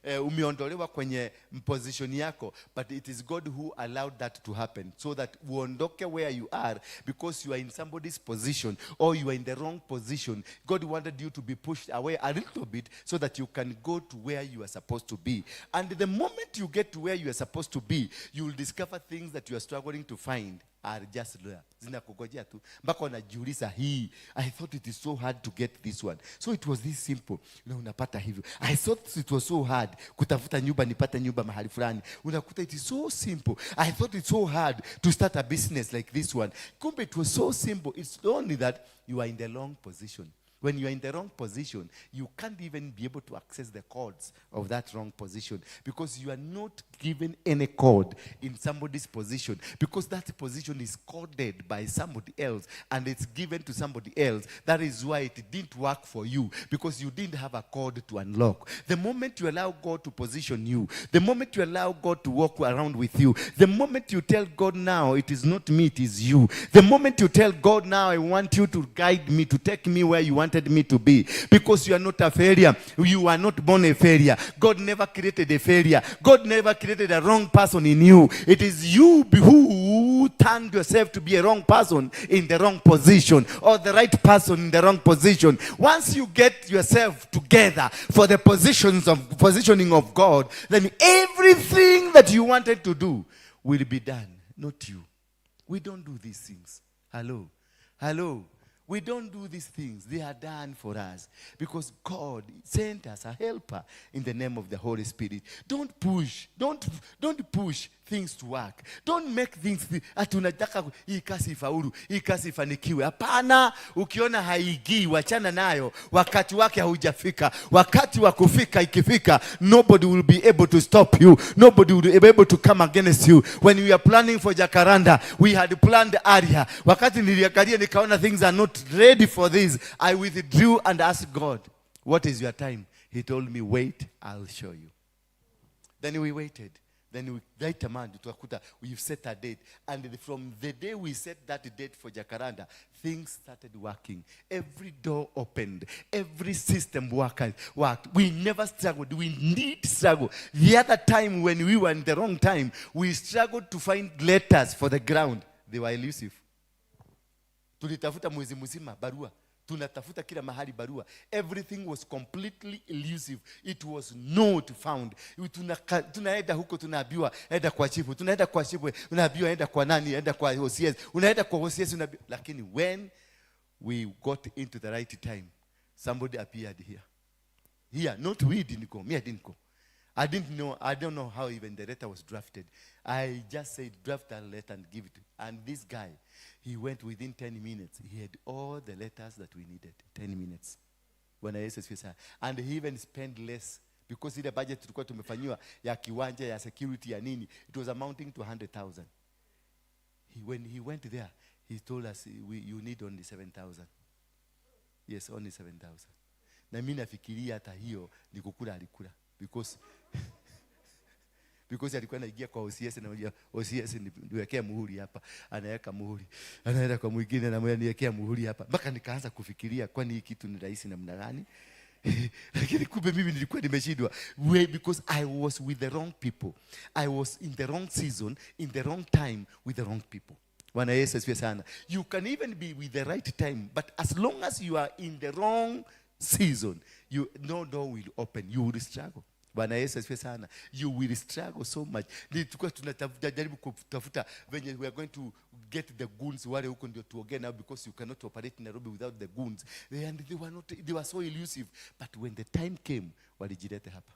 umeondolewa kwenye position yako, but it is God who allowed that to happen so that uondoke where you are, because you are in somebody's position or you are in the wrong position. God wanted you to be pushed away a little bit so that you can go to where you are supposed to be. And the moment you get to where you are supposed to be, you will discover things that you are struggling to find are just there. Zinakungojea tu mpaka unajiuliza, hii, I thought it is so hard to get this one, so it was this simple. Na unapata hivyo. I thought it was so hard kutafuta nyumba, nipate nyumba mahali fulani, unakuta it is so simple. I thought it's so hard to start a business like this one, kumbe it was so simple. It's only that you are in the wrong position. When you are in the wrong position, you can't even be able to access the codes of that wrong position, because you are not given any code in somebody's position, because that position is coded by somebody else and it's given to somebody else. That is why it didn't work for you, because you didn't have a code to unlock. The moment you allow God to position you, the moment you allow God to walk around with you, the moment you tell God now, it is not me, it is you. The moment you tell God now, I want you to guide me, to take me where you wanted me to be, because you are not a failure. You are not born a failure. God never created a failure. God never created a wrong person in you. It is you who turned yourself to be a wrong person in the wrong position, or the right person in the wrong position. Once you get yourself together for the positions of positioning of God, then everything that you wanted to do will be done, not you. We don't do these things. Hello. Hello. We don't do these things. They are done for us because God sent us a helper in the name of the Holy Spirit. Don't push. Don't push things to work. Don't make things ati unataka hii kazi ifaulu, hii kazi ifanikiwe. Hapana, ukiona haingii, wachana nayo. Wakati wake haujafika. Wakati wa kufika ikifika, nobody will be able to stop you. Nobody will be able to come against you. When we are planning for Jacaranda, we had planned area. Wakati niliangalia nikaona things are not ready for this, I withdrew and asked God, what is your time? He told me, wait, I'll show you. Then we waited. Then we right man tukakuta we've set a date. And from the day we set that date for Jacaranda, things started working. Every door opened. Every system worked. We never struggled. We did struggle. The other time when we were in the wrong time, we struggled to find letters for the ground. They were elusive. Tulitafuta mwezi mzima barua, tunatafuta kila mahali barua. Everything was completely elusive. It was not found. Tunaenda huko, tunaambiwa enda kwa chifu, tunaenda kwa chifu, unaambiwa enda kwa nani, enda kwa OCS, unaenda kwa OCS, unaambiwa. Lakini when we got into the right time, somebody appeared here. Here, not we didn't go, me, I didn't go. I didn't know, I don't know how even the letter was drafted. I just said, draft that letter and give it. And this guy, he went within 10 minutes. He had all the letters that we needed. 10 minutes. Bwana Yesu asifiwe sana. And he even spent less, because ile budget tulikuwa tumefanyiwa ya kiwanja, ya security, ya nini, it was amounting to 100,000. When he went there, he told us, you need only 7,000. Yes, only 7,000. Na mimi nafikiria hata hiyo ni kukula alikula, because alikuwa anaingia kwa OCS na OCS, niwekea muhuri hapa, anaweka muhuri, anaenda kwa mwingine na mwingine, niwekea muhuri hapa, mpaka nikaanza kufikiria, kwani hii kitu ni rahisi namna gani? Lakini kumbe mimi nilikuwa nimeshindwa. Because I was with the wrong people. I was in the wrong season, in the wrong time, with the wrong people. Bwana Yesu asifiwe sana. You can even be with the right time, but as long as you are in the wrong season, you no door will open. You will struggle. Bwana Yesu asifiwe sana. You will struggle so much. Ni tulikuwa tunatafuta, jaribu kutafuta venye we are going to get the goons wale huko ndio tuongee nao, because you cannot operate in Nairobi without the goons. And they were not, they were so elusive. But when the time came, walijilete hapa.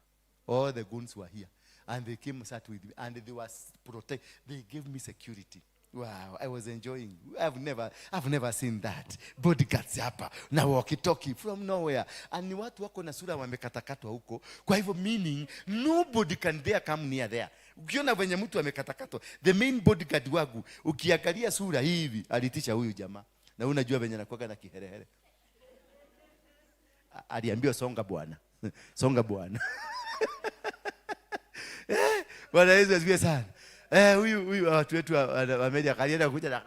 All the goons were here and they came, sat with me, and they were protect, they gave me security. Wow, I was enjoying. I've never seen that. Bodyguards hapa na walkie-talkie from nowhere. And ni watu wako na sura wamekatakatwa huko. Kwa hivyo meaning nobody can dare come near there. Ukiona venye mtu amekatakatwa, the main bodyguard wangu, ukiangalia sura hivi, alitisha huyu jamaa. Na unajua venye anakuwaga na kiherehere. Aliambiwa, "Songa bwana. Songa bwana." Bwana Yesu asifiwe sana. Eh, huyu watu wetu wa Amerika alienda kuja na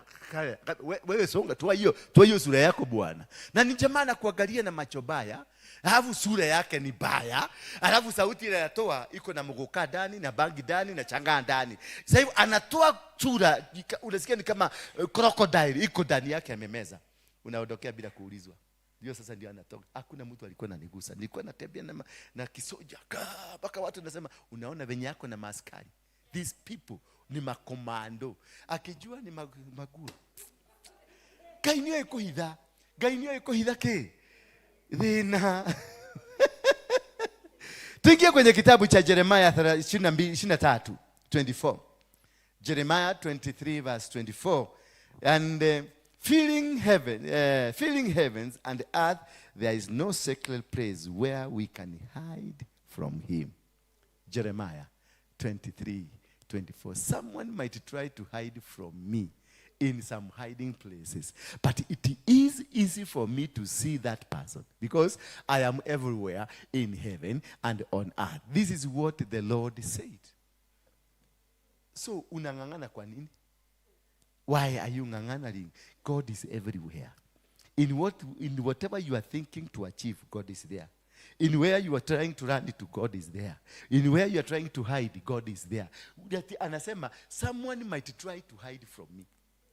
wewe songa, toa hiyo sura yako bwana. Na ni jamaa anakuangalia na macho baya, alafu sura yake ni baya, alafu sauti ile anatoa iko na muguka ndani na bangi ndani na changaa ndani. Sasa hivi anatoa sura unasikia ni kama crocodile iko ndani yake amemeza. Unaondokea bila kuulizwa. Ndio sasa ndio anatoka. Hakuna mtu alikuwa ananigusa. Nilikuwa natembea na kisoja mpaka watu nasema, "Unaona venye yako na maaskari. These people ni makomando." Akijua ni maguo. Ngai nĩoĩ kũhitha. Ngai nĩoĩ kũhitha kĩ? Thĩna. Tuingie kwenye kitabu cha Jeremiah 22, 23, 24. Jeremiah 23 verse 24. And filling heavens and earth, there is no sacred place where we can hide from him. Jeremiah 23, 24. Someone might try to hide from me in some hiding places, but it is easy for me to see that person because I am everywhere in heaven and on earth. This is what the Lord said. So unang'ang'ana kwa nini? Why are you ng'ang'anaring? God is everywhere. In whatever you are thinking to achieve, God is there. In where you are trying to run to, God is there. In where you are trying to hide, God is there. That anasema, someone might try to hide from me.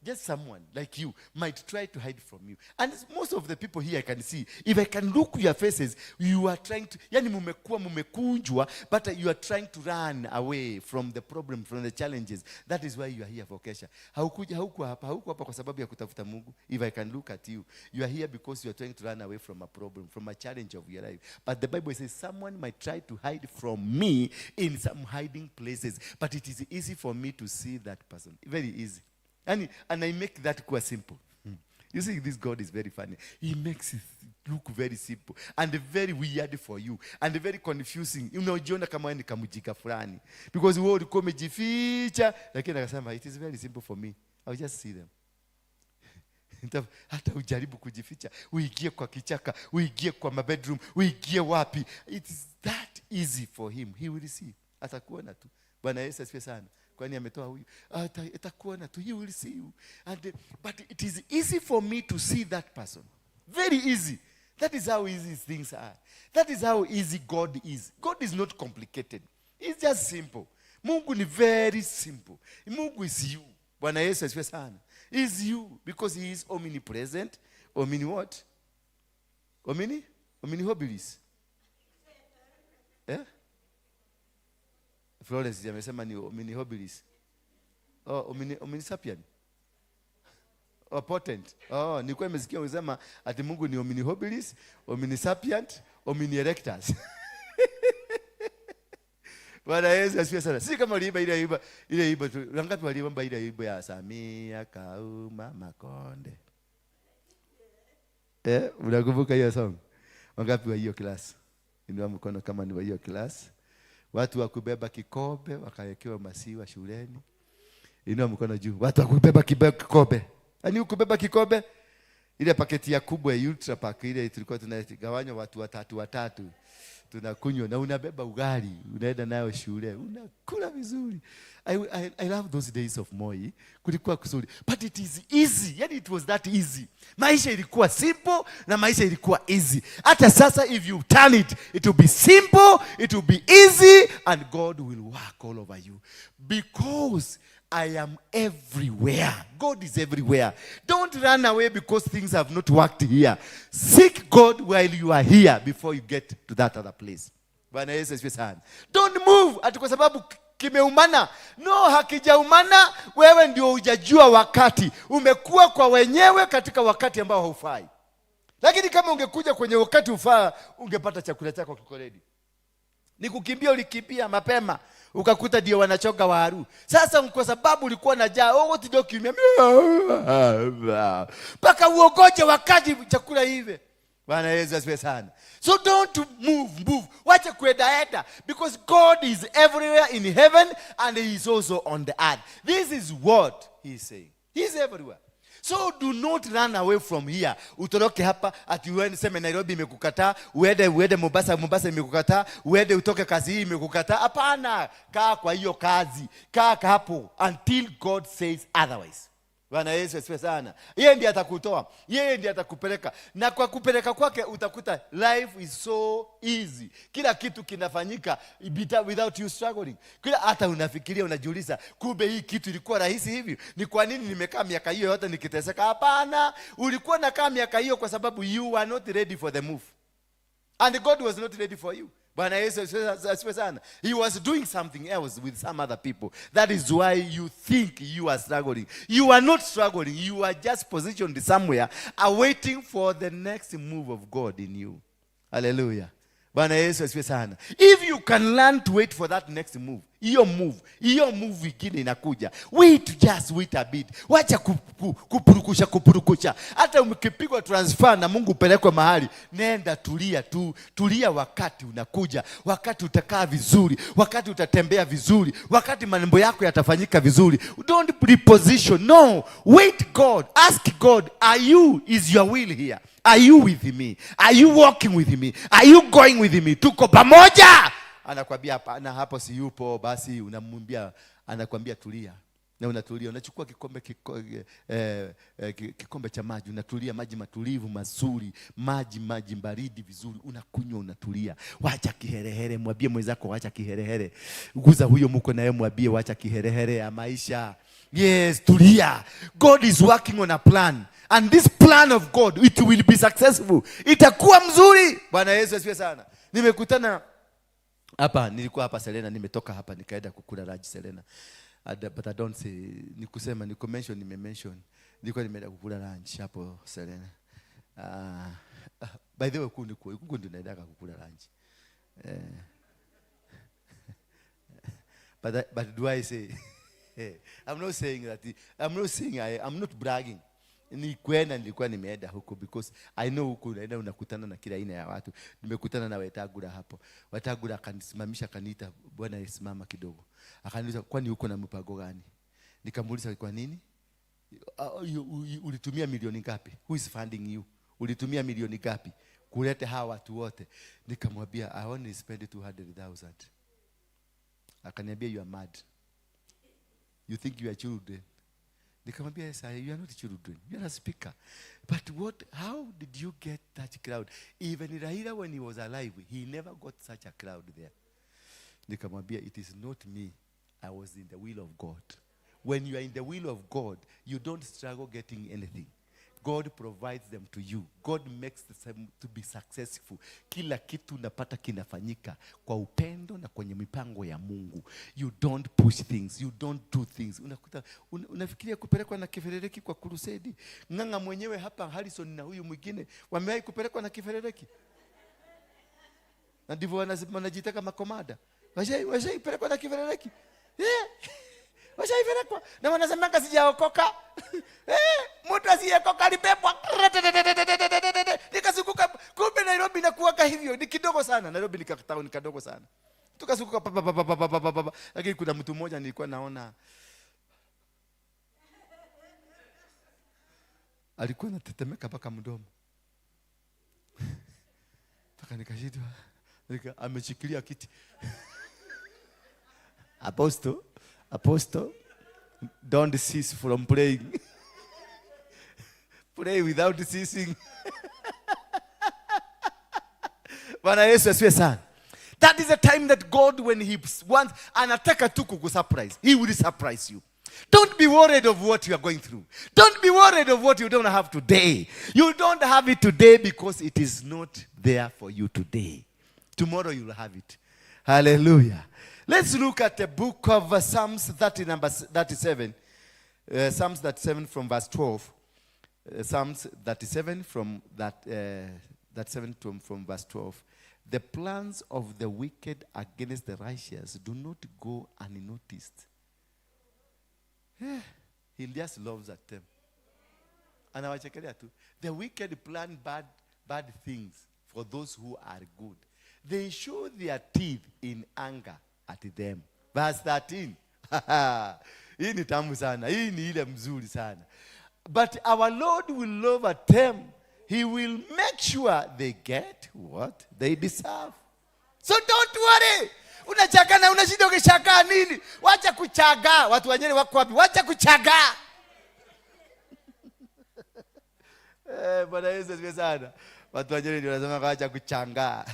Just someone like you might try to hide from you. And most of the people here I can see, if I can look your faces, you are trying to, yani mumekuwa mumekunjwa, but you are trying to run away from the problem, from the challenges. That is why you are here for Kesha. Haukuja, hauko hapa kwa sababu ya kutafuta Mungu. If I can look at you, you are here because you are trying to run away from a problem, from a challenge of your life. But the Bible says someone might try to hide from me in some hiding places, but it is easy for me to see that person. Very easy. And I make that quite simple. You see, this God is very funny. He makes it look very simple and very weird for you and very confusing. Unajiona kama wewe ni kamujika fulani because wewe ulikuwa umejificha, lakini akasema, "It is very simple for me. I'll just see them." Hata ujaribu kujificha, uingie kwa kichaka, uingie kwa mabedroom, uingie wapi, it is that easy for him. He will see. Atakuona tu. Bwana Yesu asifiwe sana. Kwani ametoa huyu? Atakuona tu. He will see you. But it is easy for me to see that person. Very easy. That is how easy things are. That is how easy God is. God is not complicated. It's just simple. Mungu ni very simple. Mungu is you. Bwana Yesu asifiwe sana. Is you because he is omnipresent. Omni what? Omni? Omni hobilis. Eh? Florence amesema ni omni hobilis. Oh, omnisapient. Oh, potent. Oh, nilikuwa nimesikia unasema ati Mungu ni omni hobilis, omnisapient, omni erectus. Bwana Yesu asifiwe sana. Si kama uliimba ile imba tu. Wangapi waliimba ile imba ya Samia Kauma Makonde? Eh, unakumbuka hiyo song? Wangapi wa hiyo class? Inua mkono kama ni wa hiyo class. Watu wa kubeba kikombe wakawekewa maziwa shuleni. Inua mkono juu. Watu wa kubeba kikombe. Yaani kubeba kikombe, ile paketi ya kubwa ya Ultra Pack ile tulikuwa tunagawanywa watu watatu watatu, tunakunywa, na unabeba ugali unaenda nayo shule, unakula vizuri. I love those days of Moi. Kulikuwa kuzuri, but it is easy. Yani it was that easy. Maisha ilikuwa simple na maisha ilikuwa easy. Hata sasa if you turn it, it will be simple, it will be easy, and God will work all over you because I am everywhere. God is everywhere. Don't run away because things have not worked here. Seek God while you are here before you get to that other place. Bwana Yesu asifiwe sana. Don't move ati kwa sababu kimeumana. No, hakijaumana. Wewe ndio hujajua wakati. Umekuwa kwa wenyewe katika wakati ambao haufai. Lakini kama ungekuja kwenye wakati ufaa, ungepata chakula chako kiko ready. Ni kukimbia, ulikimbia mapema ukakuta ndio wanachoka waru. Sasa kwa sababu ulikuwa na njaa, oh, ndio kiumia mpaka uogoje wakati chakula ive. Bwana Yesu asifiwe sana. So don't move, move. Wacha kuedaeda, because God is everywhere in heaven and he is also on the earth. This is what he is saying. He is everywhere. So do not run away from here. Utoroke hapa ati uende seme Nairobi imekukataa, uende Mombasa, Mombasa imekukataa, uende utoke kazi hii imekukataa. Hapana, kaa kwa hiyo kazi. Kaa hapo until God says otherwise. Bwana Yesu asifiwe sana. Yeye ndiye atakutoa, yeye ndiye atakupeleka, na kwa kupeleka kwake utakuta life is so easy. Kila kitu kinafanyika without you struggling. Kila hata unafikiria, unajiuliza, kumbe hii kitu ilikuwa rahisi hivi? Ni kwa nini nimekaa miaka hiyo yote nikiteseka? Hapana, ulikuwa unakaa miaka hiyo kwa sababu you were not ready for the move. And God was not ready for you. Bwana Yesu asifiwe sana. He was doing something else with some other people. That is why you think you are struggling. You are not struggling. You are just positioned somewhere, awaiting for the next move of God in you. Hallelujah. Bwana Yesu asifiwe sana. If you can learn to wait for that next move, hiyo move, hiyo move ingine inakuja. Wait, just wait a bit. Wacha kupurukusha kupurukusha. Hata ukipigwa transfer na Mungu upelekwe mahali, nenda tulia tu, tulia wakati unakuja, wakati utakaa vizuri, wakati utatembea vizuri, wakati mambo yako yatafanyika vizuri. Don't reposition. No, wait God. Ask God, are you, is your will here? Are you with me? Are you walking with me? Are you going with me? Tuko pamoja? Anakwambia hapana, hapo si yupo. Basi unamwambia, anakwambia tulia, na unatulia. Unachukua kikombe cha maji, unatulia, maji matulivu mazuri, maji baridi vizuri, unakunywa, unatulia. Wacha kiherehere, mwambie mwenzako wacha kiherehere. Guza huyo muko naye, mwambie wacha kiherehere ya maisha. Yes, tulia. God is working on a plan. And this plan of God, it will be successful. Itakuwa mzuri. Bwana Yesu asifiwe sana. Nimekutana hapa, nilikuwa hapa Serena, nimetoka hapa nikaenda kukula lunch Serena. But I don't say, nikusema, niku mention, nime mention. Nilikuwa nimeenda kukula lunch hapo Serena. By the way, huku ndio naendaga kukula lunch. But do I say? I'm not saying that. I'm not saying I'm not bragging. Ni kwenda nilikuwa nimeenda huko because I know huko unaenda unakutana na kila aina ya watu. Nimekutana na Wetangula hapo. Wetangula akanisimamisha, akaniita, bwana simama kidogo. Akaniuliza, kwani huko na mpango gani? Nikamuuliza, kwa nini? Ulitumia milioni ngapi? Who is funding you? Ulitumia milioni ngapi kuleta hawa watu wote? Nikamwambia, I only spent 200,000. Akaniambia, you are mad. You think you are children. Nikamwambia, yes, you are not children. You are a speaker. But what? How did you get that crowd? Even Raila, when he was alive, he never got such a crowd there. Nikamwambia, it is not me. I was in the will of God. When you are in the will of God, you don't struggle getting anything. God provides them to you. God makes them to be successful. Kila kitu unapata kinafanyika kwa upendo na kwenye mipango ya Mungu. You don't push things. You don't do things. Unakuta, unafikiria kupelekwa na kiferereki kwa crusade. Ng'ang'a mwenyewe hapa Harrison na huyu mwingine wamewahi kupelekwa na kiferereki. Na ndivyo wanajitaka makomada. Washaipelekwa na kiferereki. Yeah. Washaipelekwa. Na wanasemanga sijaokoka. Mtu asiyeokoka alibebwa. Nikazunguka. Kumbe Nairobi inakuwaka hivyo. Ni kidogo sana. Nairobi ni town kadogo sana. Tukazunguka pa, pa, pa, pa, pa, pa, pa, pa. Lakini kuna mtu mmoja nilikuwa naona alikuwa anatetemeka mpaka mdomo. Mpaka nikashindwa. Ameshikilia kiti. Apostle, Apostle, don't cease from praying. Pray without ceasing. Bwana Yesu asifiwe sana. That is the time that God, when he wants, anataka tu kukusurprise. He will surprise you. Don't be worried of what you are going through. Don't be worried of what you don't have today. You don't have it today because it is not there for you today. Tomorrow you'll have it. Hallelujah. Let's look at the book of Psalms 30, number 37. Psalms 37 from verse 12. Psalms 37 from that, 37 from verse 12. The plans of the wicked against the righteous do not go unnoticed. Yeah. He just loves at them. Anawachekelea tu. The wicked plan bad, bad things for those who are good. They show their teeth in anger at them. Verse 13. Hii ni tamu sana. Hii ni ile mzuri sana. But our Lord will love at them. He will make sure they get what they deserve. So don't worry. Unachaka na unashinda ukishangaa nini? Wacha kuchagaa. Watu wa Nyeri wako wapi? Wacha kuchagaa. Bwana Yesu asifiwe sana. Watu wa Nyeri ndio wanasema wacha kuchangaa.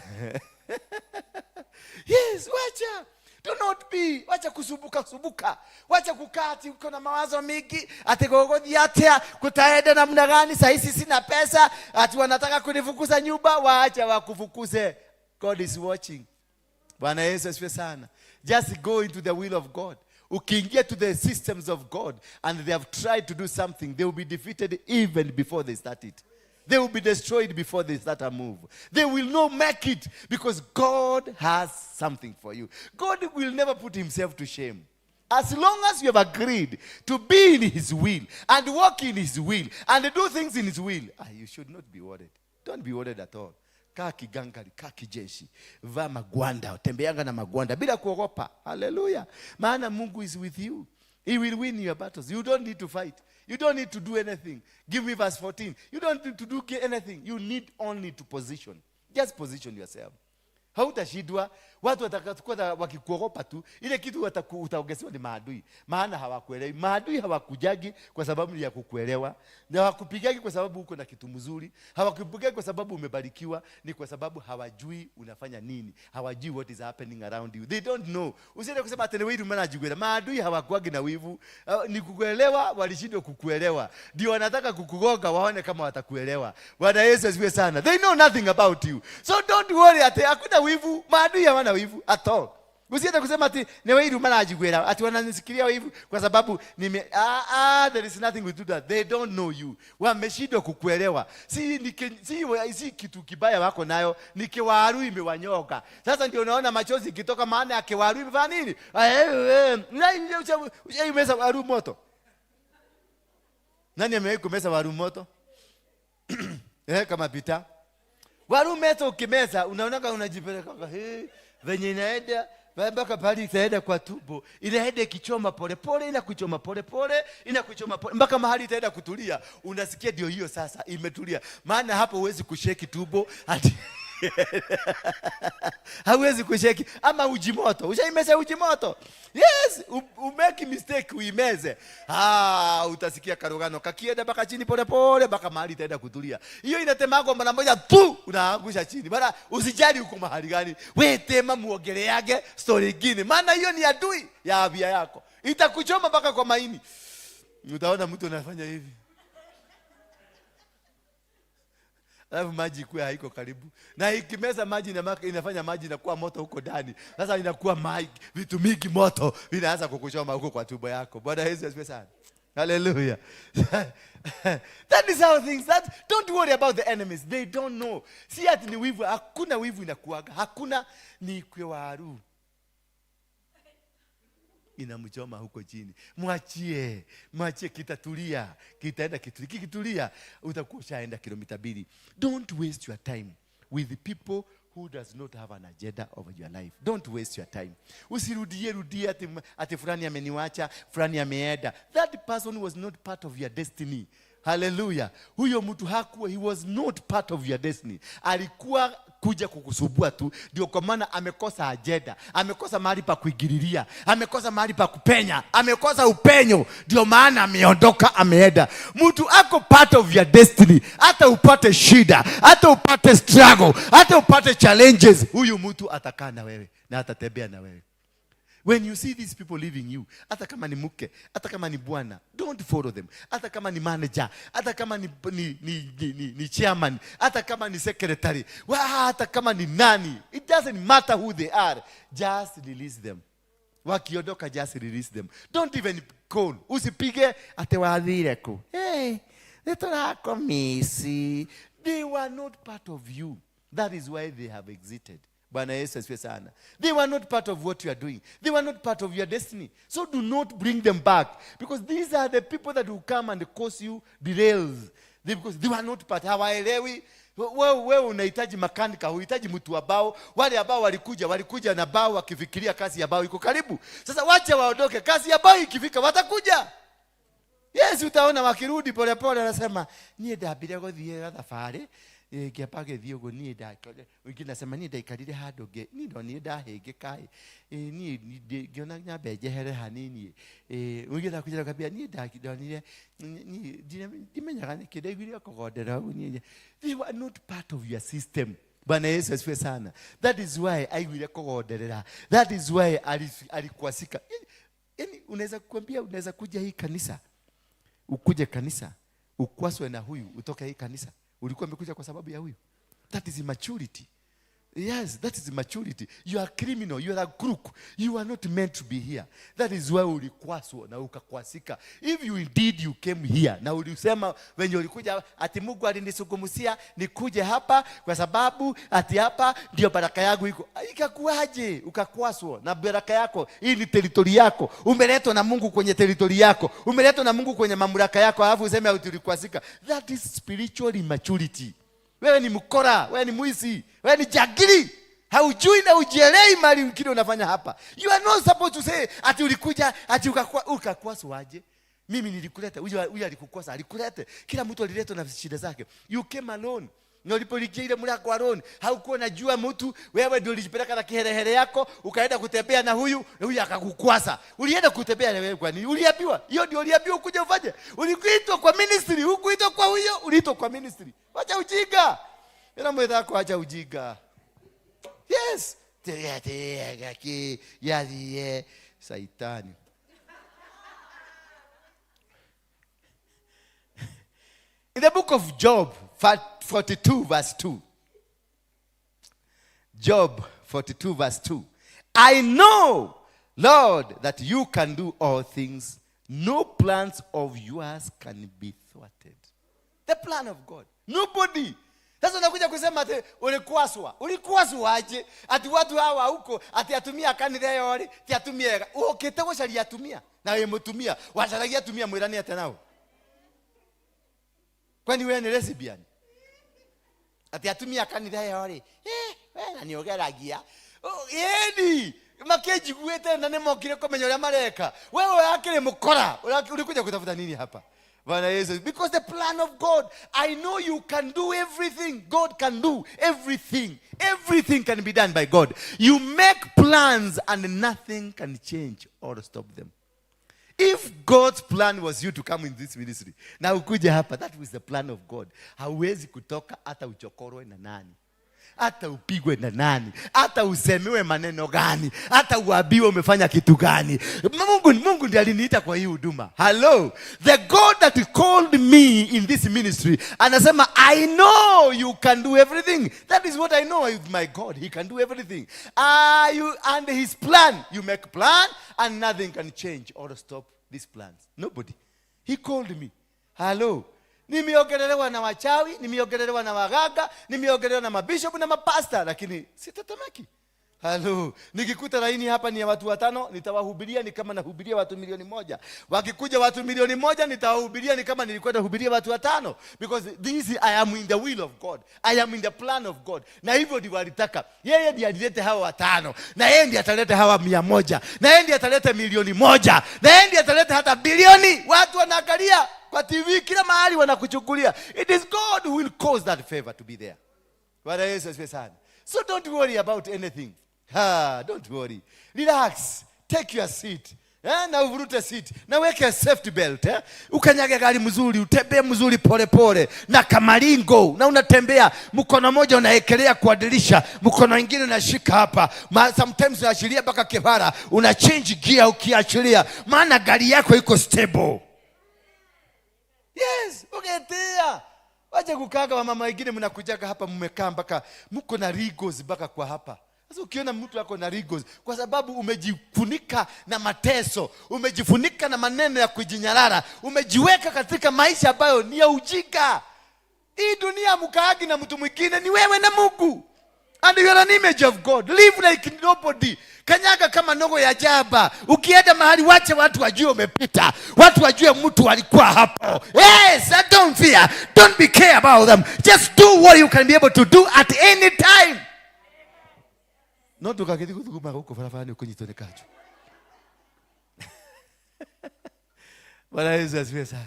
Yes, wacha. Do not be. Wacha kusumbuka sumbuka. Wacha kukaa ati uko na mawazo mingi, ati gogothi atia, kutaenda namna gani, saa hizi sina pesa, ati wanataka kunifukuza nyumba, waacha wakufukuze. God is watching. Bwana Yesu asifiwe sana. Just go into the will of God. Ukiingia to the systems of God and they have tried to do something, they will be defeated even before they start it. They will be destroyed before they start a move. They will not make it because God has something for you. God will never put himself to shame. As long as you have agreed to be in his will and walk in his will and do things in his will, you should not be worried. Don't be worried at all. Kaa kigangari, kaa kijeshi, vaa magwanda, tembeanga na magwanda bila kuogopa. Hallelujah. Maana Mungu is with you. He will win your battles. You don't need to fight. You don't need to do anything. Give me verse 14. You don't need to do anything. You need only to position. Just position yourself. Hautashindwa. Watu watakakuwa wakikuogopa tu. Ile kitu utaongezewa ni maadui. Maana hawakuelewi. Maadui hawakujagi kwa sababu ya kukuelewa. Na hawakupigagi kwa sababu uko na kitu mzuri. Hawakupigagi kwa sababu umebarikiwa. Ni kwa sababu hawajui unafanya nini. Hawajui what is happening around you. They don't know. Usiende kusema ati ni wivu maana ajikuelewa. Maadui hawakuagi na wivu. Ni kukuelewa, walishindwa kukuelewa. Ndio wanataka kukugonga waone kama watakuelewa. Bwana Yesu asifiwe sana. They know nothing about you. So don't worry ati hakuna wivu. Maadui hawana wivu at all. Usiende kusema ati ni wivu maana ajikuelewa. Ati wananisikilia wivu kwa sababu nime, there is nothing we do that. They don't know you. Wameshindwa kukuelewa. Si kitu kibaya wako nayo, ni kiwaru imewanyoka. Sasa ndio unaona machozi ikitoka maana ya kiwaru imefanya nini? Ushaimeza waru moto. Nani amewahi kumeza waru moto? Kama Peter. Waru moto ukimeza unaona unajipeleka hey, venye inaenda mpaka pale itaenda kwa tumbo, inaenda ikichoma pole pole, inakuchoma pole pole, inakuchoma pole mpaka mahali itaenda kutulia. Unasikia ndio hiyo sasa imetulia. Maana hapo huwezi kusheki tumbo hadi hauwezi kusheki. Ama uji moto. Ushaimeza uji moto? Yes, umake mistake uimeze. Utasikia karogano kakienda mpaka chini pole pole mpaka mahali itaenda kutulia. Hiyo inatemagwa mara moja tu unaangusha chini. Bana usijali uko mahali gani. We tema muogeleage story nyingine. Maana hiyo ni adui ya afya yako. Itakuchoma mpaka kwa maini. Utaona mtu anafanya hivi. Alafu maji ikuwe haiko karibu. Na ikimeza maji inafanya maji inakuwa moto huko ndani. Sasa inakuwa maji, vitu mingi moto vinaanza kukuchoma huko kwa tumbo yako. Bwana Yesu asifiwe sana. Hallelujah. That is how things that don't worry about the enemies. They don't know. Si ati ni wivu, hakuna wivu inakuaga. Hakuna ni kwewaru. Inamchoma huko chini. Mwachie, mwachie, kitatulia, kitaenda kitulia. Kikitulia utakuwa ushaenda kilomita 2. Don't waste your time with the people who does not have an agenda over your life. Don't waste your time. Usirudie rudie ati fulani ameniwacha, fulani ameenda. That person was not part of your destiny. Hallelujah. Huyo mtu hakuwa, he was not part of your destiny. Alikuwa kuja kukusumbua tu. Ndio kwa maana amekosa agenda, amekosa mahali pa kuingililia, amekosa mahali pa kupenya, amekosa upenyo. Ndio maana ameondoka, ameenda. Mtu ako part of your destiny, hata upate shida, hata upate struggle, hata upate challenges, huyu mtu atakaa na wewe na atatembea na wewe. When you see these people leaving you, hata kama ni mke, hata kama ni bwana, don't follow them. Hata kama ni manager, hata kama ni chairman, hata kama ni secretary, hata kama ni nani, it doesn't matter who they are, just release them. Wakiondoka, just release them. Don't even call. Usipige ate wathire ku. Hey, nĩtũrakũmiss. They were not part of you. That is why they have exited. Bwana Yesu asifiwe sana. They were not part of what you are doing. They were not part of your destiny. So do not bring them back, because these are the people that will come and cause you derails. Because they were not part. Hawaelewi. Wewe unahitaji makanika, huhitaji mtu wa bao. Wale ambao walikuja, walikuja na bao wakifikiria kazi ya bao iko karibu. Sasa wacha waondoke, kazi ya bao ikifika watakuja. Yes, utaona wakirudi polepole, anasema, "Niĩ ndambire gũthiĩ thabarĩ, ngĩamba gĩthiĩ ũguo, niĩ wengine nasema niĩ ndaikarire handũ niĩ ndonire ndahĩngĩka ĩ. Niĩ ngĩona nyambe njehere hanini ĩ." Wengine nakuja nakwambia, "Niĩ ndonire niĩ ndimenyaga nĩkĩ ndaiguire kũgondera ũguo niĩ." They were not part of your system. Bwana Yesu asifiwe sana. That is why aiguire kũgonderera. That is why alikwasika. Yaani unaweza kuambia, unaweza kuja hii kanisa, ukuje kanisa ukwaswe na huyu, utoke hii kanisa. Ulikuwa umekuja kwa sababu ya huyu. That is immaturity. Yes, that is immaturity. You are criminal, you are a crook. You are not meant to be here. That is why ulikwaswa na ukakwasika. If you indeed you came here na ulisema wenye ulikuja ati Mungu alinisungumusia nikuje hapa kwa sababu ati hapa ndio baraka yangu iko. Ikakuaje ukakwaswa na baraka yako? Hii ni territory yako. Umeletwa na Mungu kwenye territory yako. Umeletwa na Mungu kwenye mamlaka yako, alafu useme ati ulikwasika. That is spiritual immaturity. Wewe ni mkora, wewe ni mwizi, wewe ni jangili. Haujui na ujielewi mali kile unafanya hapa. You are not supposed to say ati ulikuja ati ukakwaswa aje? Mimi nilikuleta, huyu alikukwasa, alikulete. Kila mtu aliletwa na shida zake. You came alone. Na ulipoingia ile mlango alone, haukuwa unajua mtu, wewe ndio ulijipeleka na kiherehere yako, ukaenda kutembea na huyu, na huyu akakukwasa. Ulienda kutembea na wewe kwa nini? Uliambiwa. Hiyo ndio uliambiwa ukuje ufanye. Ulikuitwa kwa ministry, hukuitwa kwa huyo, uliitwa kwa ministry. Wacha ujinga. Ila mwenzako, acha ujinga. Yes. Ki, Saitani. In the book of Job 42 verse 2. Job 42 verse 2. "I know, Lord, that you can do all things. No plans of yours can be thwarted." The plan of God. Nobody. Sasa unakuja kusema ati ulikwaswa. Ulikwaswa aje? Ati watu hawa huko ati atumia kanitha ĩyo rĩ, ti atumia ega. Ũkĩte gũcaria atumia na wĩ mũtumia, wacaragia atumia mwĩrane atĩa nao? Kwani wewe ni lesbian? Ati atumia kanitha ĩyo rĩ, we na nĩ ũgeragia. Oh, ĩni makĩnjiguĩte na nĩmokire kũmenya ũrĩa mareka. Wewe akĩrĩ mũkora, ulikuja kutafuta nini hapa? Bwana Yesu, because the plan of God, I know you can do everything. God can do everything. Everything can be done by God. You make plans and nothing can change or stop them. If God's plan was you to come in this ministry, na ukuje hapa, that was the plan of God. Hauwezi kutoka hata uchokorwe na nani, hata upigwe na nani, hata usemewe maneno gani, hata uambiwe umefanya kitu gani. Mungu ndiye aliniita kwa hii huduma. Hello, the God that called me in this ministry, anasema, "I know you can do everything." That is what I know with my God. He can do everything. You, and his plan, you make plan and nothing can change or stop these plans. Nobody. He called me. Hello. Nimeongelelewa na wachawi, nimeongelelewa na waganga, nimeongelelewa na mabishop na mapasta, lakini sitatemeki. Halo, nikikuta laini hapa ni ya watu watano, nitawahubiria ni kama nahubiria watu 1,000,000. Wakikuja watu 1,000,000, nitawahubiria ni kama nilikuwa nahubiria watu watano. Because this I am in the will of God. I am in the plan of God. Na hivyo ndivyo alitaka. Yeye ndiye alilete hawa watano. Na yeye ndiye ataleta hawa 100. Na yeye ndiye ataleta 1,000,000. Na yeye ndiye ataleta hata bilioni. Watu wanaangalia kwa TV kila mahali wanakuchukulia. It is God who will cause that favor to be there. Bwana Yesu asifiwe sana. So don't worry about anything. Ha, don't worry. Relax. Take your seat. Na uvurute seat na weke safety belt, eh? Ukanyage gari mzuri, utembee mzuri pole pole na kamaringo, na unatembea mkono mmoja unaekelea kwa dirisha, mkono mwingine unashika hapa. Sometimes unaashiria mpaka kibara, una change gear ukiachilia, maana gari yako iko stable. Yes, ugetia. Wacha kukaga wamama wengine mnakujaga hapa mmekaa mpaka mko na rigos mpaka kwa hapa. Sasa ukiona mtu ako na rigos kwa sababu umejifunika na mateso, umejifunika na maneno ya kujinyarara, umejiweka katika maisha ambayo ni ya ujinga. Hii dunia mkaagi na mtu mwingine, ni wewe na Mungu. And you are an image of God. Live like nobody. Kanyaga kama nogo ya jaba. Ukienda mahali wache watu wajue umepita. Watu wajue mtu alikuwa hapo. Yes, I don't fear. Don't be care about them. Just do what you can be able to do at any time. No ndũgagĩthiĩ gũthuguma gũkũ barabara-inĩ ũkũnyitwo nĩ kanjũ. Bwana Yesu asifiwe sana.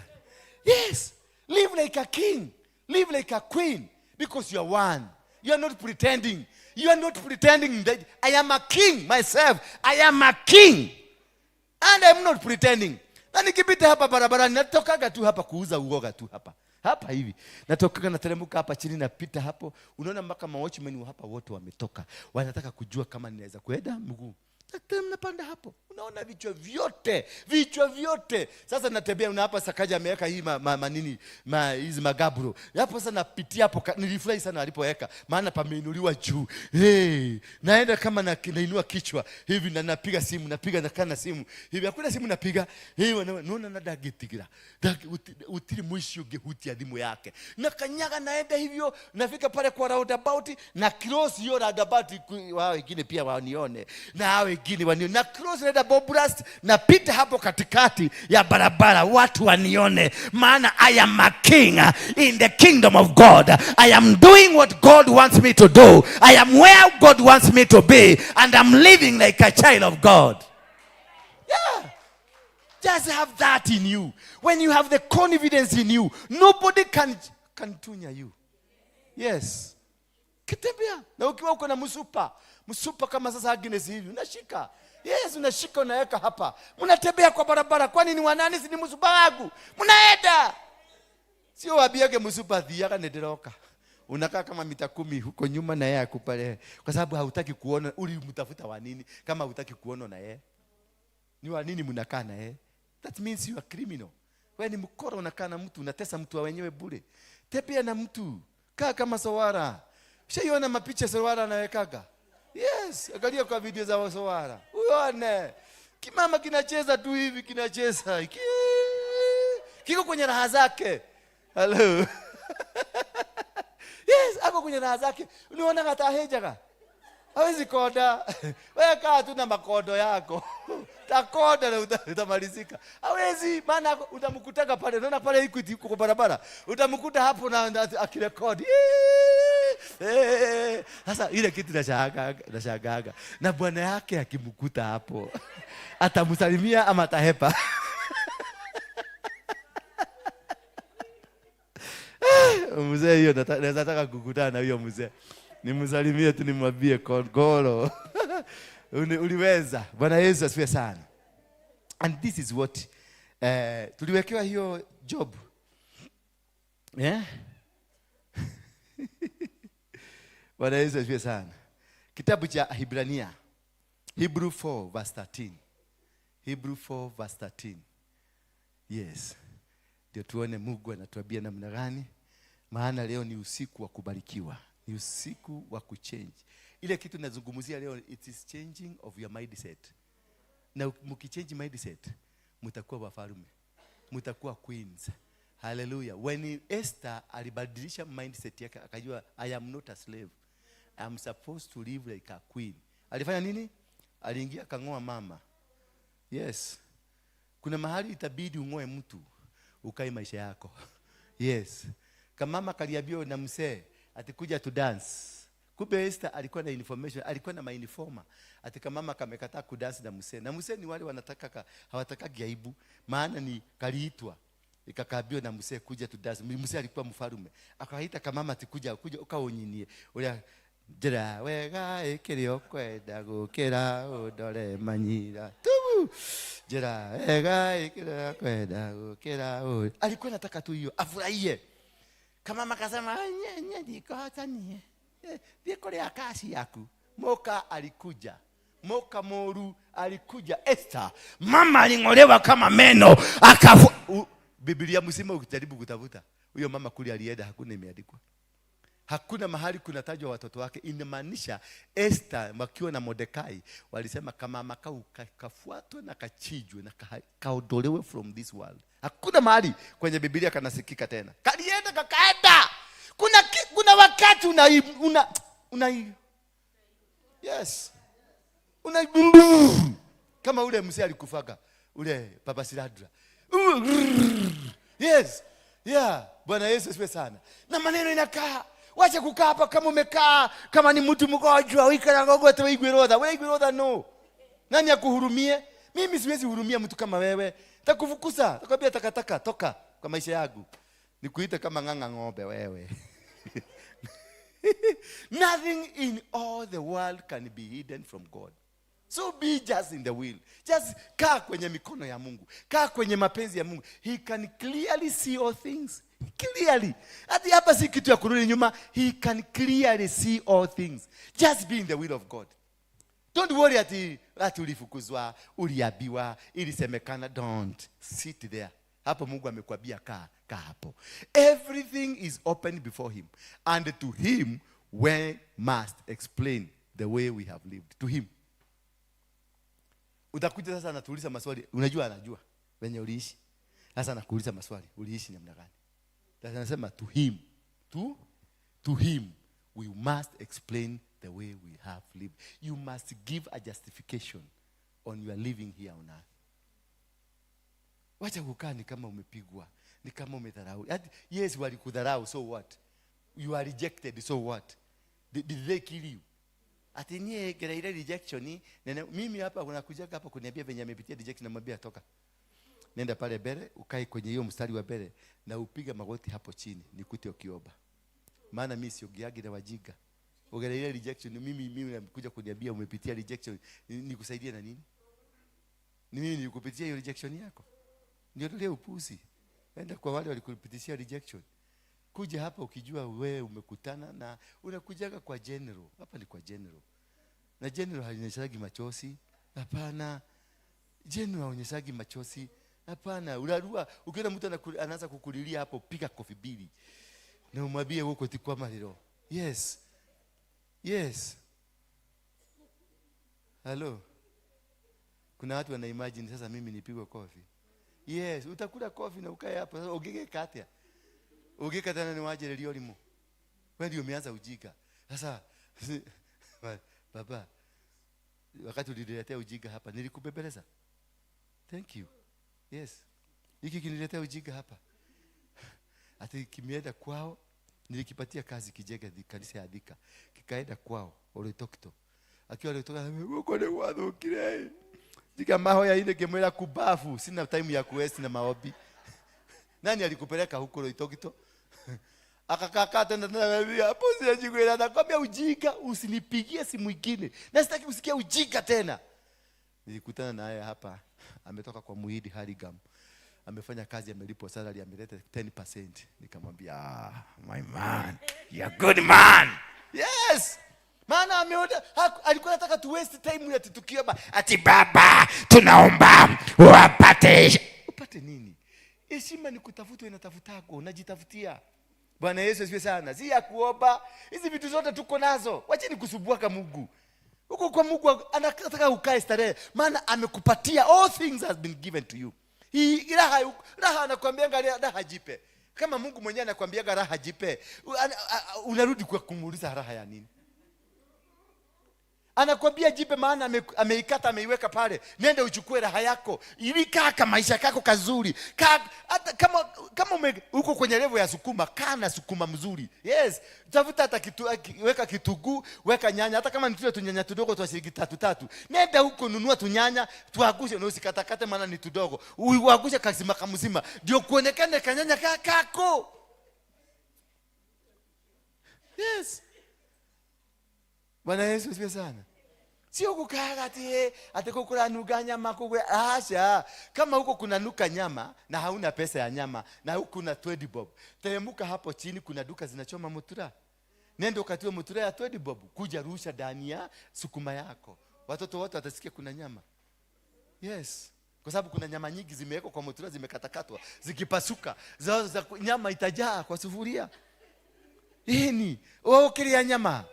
Yes, live like a king. Live like a queen because you are one. You are not pretending. You are not pretending that I am a king myself. I am a king. And I'm not pretending. Na nikipita hapa barabarani natokaga tu hapa kuuza uoga tu hapa. Hapa hivi. Natokaga nateremka hapa chini napita hapo. Unaona mpaka ma watchmen wa hapa wote wametoka. Wanataka kujua kama ninaweza kwenda mguu. Napanda hapo. Unaona vichwa vyote, vichwa vyote. Sasa natembea una hapa Sakaja ameweka hii manini, hizi magaburo. Hapo sasa napitia hapo, nilifurahi sana alipoweka, maana pameinuliwa juu. Hey, naenda kama nainua kichwa hivi na napiga simu, napiga nakaa na simu. Hivi hakuna simu napiga. Hey, naona na dagetigira. Utiri mwisho ungehutia thimu yake. Na kanyaga naenda hivyo, nafika pale kwa roundabout na cross hiyo roundabout, wao wengine pia wanione. Na hao wengine wanione. Na cross naenda Boblast, napita hapo katikati ya barabara watu wanione, maana I am a king in the kingdom of God. I am doing what God wants me to do. I am where God wants me to be, and I'm living like a child of God. Yeah. Just have that in you. When you have the confidence in you, nobody can tunya you. Yes. Kitembea. Na ukiwa uko na msupa, msupa kama sasa Agnes hivi, unashika. Yes, unashika unaweka hapa. Mnatembea kwa barabara, kwani ni wanani? Si ni msupa wangu. Mnaenda. Sio wabiage msupa thiaga nediroka. Unakaa kama mita 10 huko nyuma na yeye akupale. Kwa sababu hautaki kuona, ulimtafuta wa nini kama hutaki kuona na yeye? Ni wa nini mnakaa na yeye? That means you are criminal. Wewe ni mkora, unakaa na mtu, unatesa mtu wa wenyewe bure. Tembea na mtu. Kaa kama sawara. Ushaiona mapicha sawara anawekaga? Yes, angalia kwa video za sawara. Uone. Kimama kinacheza tu hivi, kinacheza. Kiko kwenye raha zake. Hello. Yes, ako kwenye raha zake. Unaona hata hejaga. Hawezi koda. Wewe kaa tu na makodo yako. Takoda na utamalizika. Hawezi, maana utamkutaka pale. Unaona pale Equity kwa barabara. Utamkuta hapo na akirekodi. Sasa ile kitu nashangaga. Na bwana yake akimkuta hapo, atamsalimia ama atahepa? Mzee hiyo naweza taka kukutana na huyo mzee. Nimsalimie tu nimwambie kongolo. Uliweza. Bwana Yesu asifiwe sana. And this is what tuliwekewa hiyo job. Yeah? Bwana Yesu asifiwe sana. Kitabu cha Hibrania, Hebrew 4 verse 13. Hebrew 4 verse 13. Yes. Ndio tuone Mungu anatuambia namna gani. Maana leo ni usiku wa kubarikiwa. Ni usiku wa kuchange. Ile kitu nazungumzia leo, it is changing of your mindset. Na mkichange mindset, mtakuwa wafalme. Mtakuwa queens. Hallelujah. When Esther alibadilisha mindset yake, akajua I am not a slave. I am supposed to live like a queen. Alifanya nini? Aliingia akangoa mama. Yes. Kuna mahali itabidi ungoe mtu ukae maisha yako. Yes. Kama mama kaliambiwa na mzee atikuja to dance. Kumbe Esther alikuwa na information, alikuwa na mainforma. Ati kama mama kamekataa kudance na mzee. Na mzee ni wale wanataka hawatakagi aibu, maana ni kaliitwa. Ikakaambiwa na mzee kuja to dance. Mzee alikuwa mfalme. Akaita kama mama atikuja kuja ukaonyinie. Ulia njira wega ikiri ukwenda gukira undore manyira. Tubu. Njĩra ega ĩkĩra kwenda gũkĩra ũyũ. Alikuwa anataka tu hiyo afurahie. Kama mama akasema, nye nye ndikohota nie. Thiĩ kũrĩa kaci yaku. Moka alikuja. Moka moru alikuja. Esther, mama aling'olewa kama meno akafu. Biblia mzima ukijaribu kutafuta huyo mama kule alienda, hakuna imeandikwa. Hakuna mahali kunatajwa watoto wake. Inamaanisha Esther wakiwa na Mordekai walisema kama mama kau kafuatwe na kachijwe na kaondolewe from this world. Hakuna mahali kwenye Biblia kanasikika tena. Kalienda kakaenda. Kuna wakati una yes. Una kama ule mzee alikufaga, ule Papa Siradra. Yes. Yeah, Bwana Yesu asifiwe sana. Na maneno inakaa. Wacha kukaa hapa kama umekaa kama ni mtu mgonjwa, wikara gogote weigwirotha, weigwirotha no. Nani akuhurumie? Mimi siwezi hurumia mtu kama wewe. Takufukuza, takwambia takataka toka kwa maisha yangu. Nikuite kama ng'ang'a ng'ombe wewe. Nothing in all the world can be hidden from God. So be just in the will. Just kaa kwenye mikono ya Mungu. Kaa kwenye mapenzi ya Mungu. He can clearly see all things. Clearly. Hadi hapa si kitu ya kurudi nyuma. He can clearly see all things. Just be in the will of God. Don't worry ati ulifukuzwa, uliabiwa, ilisemekana. Don't sit there. Hapo Mungu amekwambia kaa hapo. Everything is open before him. And to him we must explain the way we have lived. To him. Utakuja sasa anatuuliza maswali. Unajua anajua venye uliishi. Sasa anakuuliza maswali. Uliishi namna gani? Sasa anasema to him. To him we must explain the way we have lived. You must give a justification on your living here on earth. Wacha kukaa ni kama umepigwa, ni kama umedharau. Yes, walikudharau, so what? You are rejected, so what? Did they kill you? Ati nie gereire rejection, nene, mimi hapa unakujaga hapa kuniambia venye amepitia rejection, namwambia toka. Nenda pale mbele, ukae kwenye hiyo mstari wa mbele na upiga magoti hapo chini, nikute ukiomba. Maana mimi siogeagi na wajinga. Ugereire rejection, mimi nakuja kuniambia umepitia rejection, nikusaidie na nini? Ni mimi nilikupitia hiyo rejection yako? Ndio tule upuzi. Enda kwa wale walikupitishia rejection. Kuja hapa ukijua wewe umekutana na unakujaga kwa general. Hapa ni kwa general. Na general haonyeshagi machozi. Hapana. General haonyeshagi machozi. Hapana. Unarua ukiona mtu anaanza kukulilia hapo, piga kofi mbili. Na umwambie huko tikwa maliro. Yes. Yes. Hello. Kuna watu wana imagine sasa mimi nipigwe kofi. Yes, utakula kofi na ukae hapo. Sasa ugege katia. Ugege tena ni waje leo limo. Wewe ndio umeanza ujinga. Sasa baba, wakati uliniletea ujinga hapa nilikubembeleza. Thank you. Yes. Hiki kiniletea ujinga hapa. Ati kimeenda kwao, nilikipatia kazi kijega kanisa ya Thika. Kikaenda kwao Oloitoktok. Akiwa Oloitoktok, huko ni gwathukire. Jika mahoya ile ngemwira kubafu, sina time ya kuwaste na maombi. Nani alikupeleka huko Oloitoktok? Akakaa tena tena hapo sijajikuela, nakwambia ujinga, usinipigie simu nyingine. Na sitaki kusikia ujinga tena. Nilikutana naye hapa, ametoka kwa Muhindi Harigam. Amefanya kazi, amelipwa salary, ameleta 10%. Nikamwambia, my man, you are a good man. Yes. Maana ameona, alikuwa anataka tu waste time ati tukiomba ati baba tunaomba wapate. Upate nini? Heshima ni kutafuta, inatafutako, unajitafutia. Bwana Yesu asifiwe sana. Si ya kuomba. Hizi vitu zote tuko nazo. Wacheni kusumbua Mungu. Huko kwa Mungu anataka ukae starehe. Maana amekupatia, all things has been given to you. Hii raha, raha anakuambia angalia raha jipe. Kama Mungu mwenyewe anakuambia raha jipe, unarudi kwa kumuuliza raha ya nini? Anakuambia jipe, maana ameikata, ameiweka pale. Nenda uchukue raha yako. Ili kaa kama maisha yako kazuri. Kaa, hata kama uko kwenye level ya sukuma, kaa na sukuma mzuri. Yes, tafuta hata kitu, weka kitunguu, weka nyanya, hata kama ni tule tunyanya tudogo twa shilingi tatu tatu. Nenda huko nunua tunyanya, tuagushe na usikatakate maana ni tudogo. Uagushe kasima kamzima. Ndio kuonekane kanyanya kako. Yes. Bwana Yesu asifiwe sana. Sio kukaa ati ati kukula nyama kugwe. Acha. Kama huko kunanuka nyama na hauna pesa ya nyama na huko kuna 20 bob, teremuka hapo chini, kuna duka zinachoma mutura. Nenda ukatiwe mutura ya 20 bob, kuja rusha ndani ya sukuma yako. Watoto wote watasikia kuna nyama. Yes. Kwa sababu kuna nyama nyingi zimewekwa kwa mutura, zimekatakatwa, zikipasuka, za nyama itajaa kwa sufuria. Yeni, wewe ukilia nyama,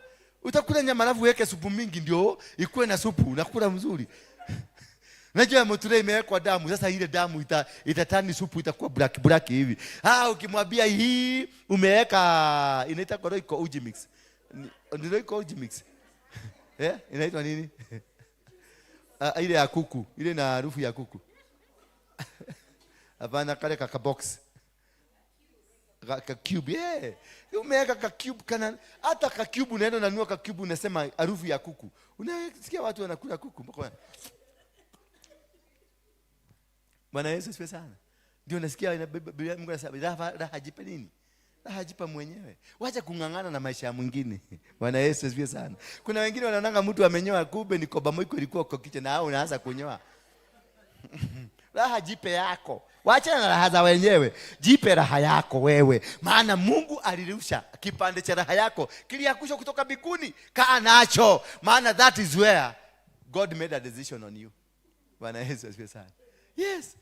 utakula nyama alafu uweke supu mingi ndio ikuwe na supu, unakula mzuri. Unajua mutura imewekwa damu, sasa ile damu itatani supu itakuwa black black hivi. Ah, ukimwambia hii umeweka inaitwa Royco uji mix. Ni Royco uji mix. Inaitwa nini? Ile ya kuku, ile na harufu ya kuku. Hapana, kale kaka box. Ka cube, yeah. Umeweka ka cube kana hata ka cube, unaenda unanunua ka cube unasema harufu ya kuku. Unasikia watu wanakula kuku mpaka. Bwana Yesu asifiwe sana. Ndio unasikia Biblia Mungu anasema raha jipe nini? Raha jipa mwenyewe. Wacha kung'ang'ana na maisha ya mwingine. Bwana Yesu asifiwe sana. Kuna wengine wanaonanga mtu amenyoa, kumbe ni koba mwiko ilikuwa kwa kichwa na hao unaanza kunyoa. Raha jipe yako. Wacha na raha za wenyewe. Jipe raha yako wewe. Maana Mungu alirusha kipande cha raha yako kiliakushwa kutoka mbinguni. Kaa nacho. Maana that is where God made a decision on you. Bwana Yesu asifiwe sana. Yes.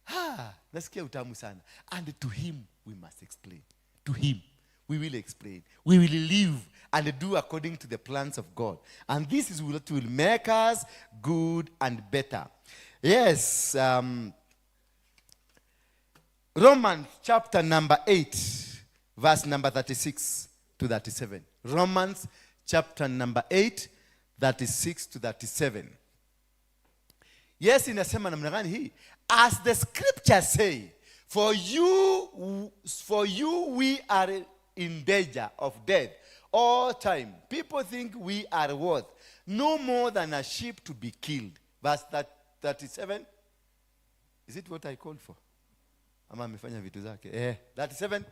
Ha, nasikia utamu sana. And to him we must explain. To him we will explain. We will live and do according to the plans of God. And this is what will make us good and better. Yes. Romans chapter number 8, verse number 36 to 37. Romans chapter number 8, 36 to 37. Yes, inasema namna gani hii? As the scripture say, for you we are in danger of death all time. People think we are worth no more than a sheep to be killed. Verse 37. Is it what I called for? Ama amefanya vitu zake. 37.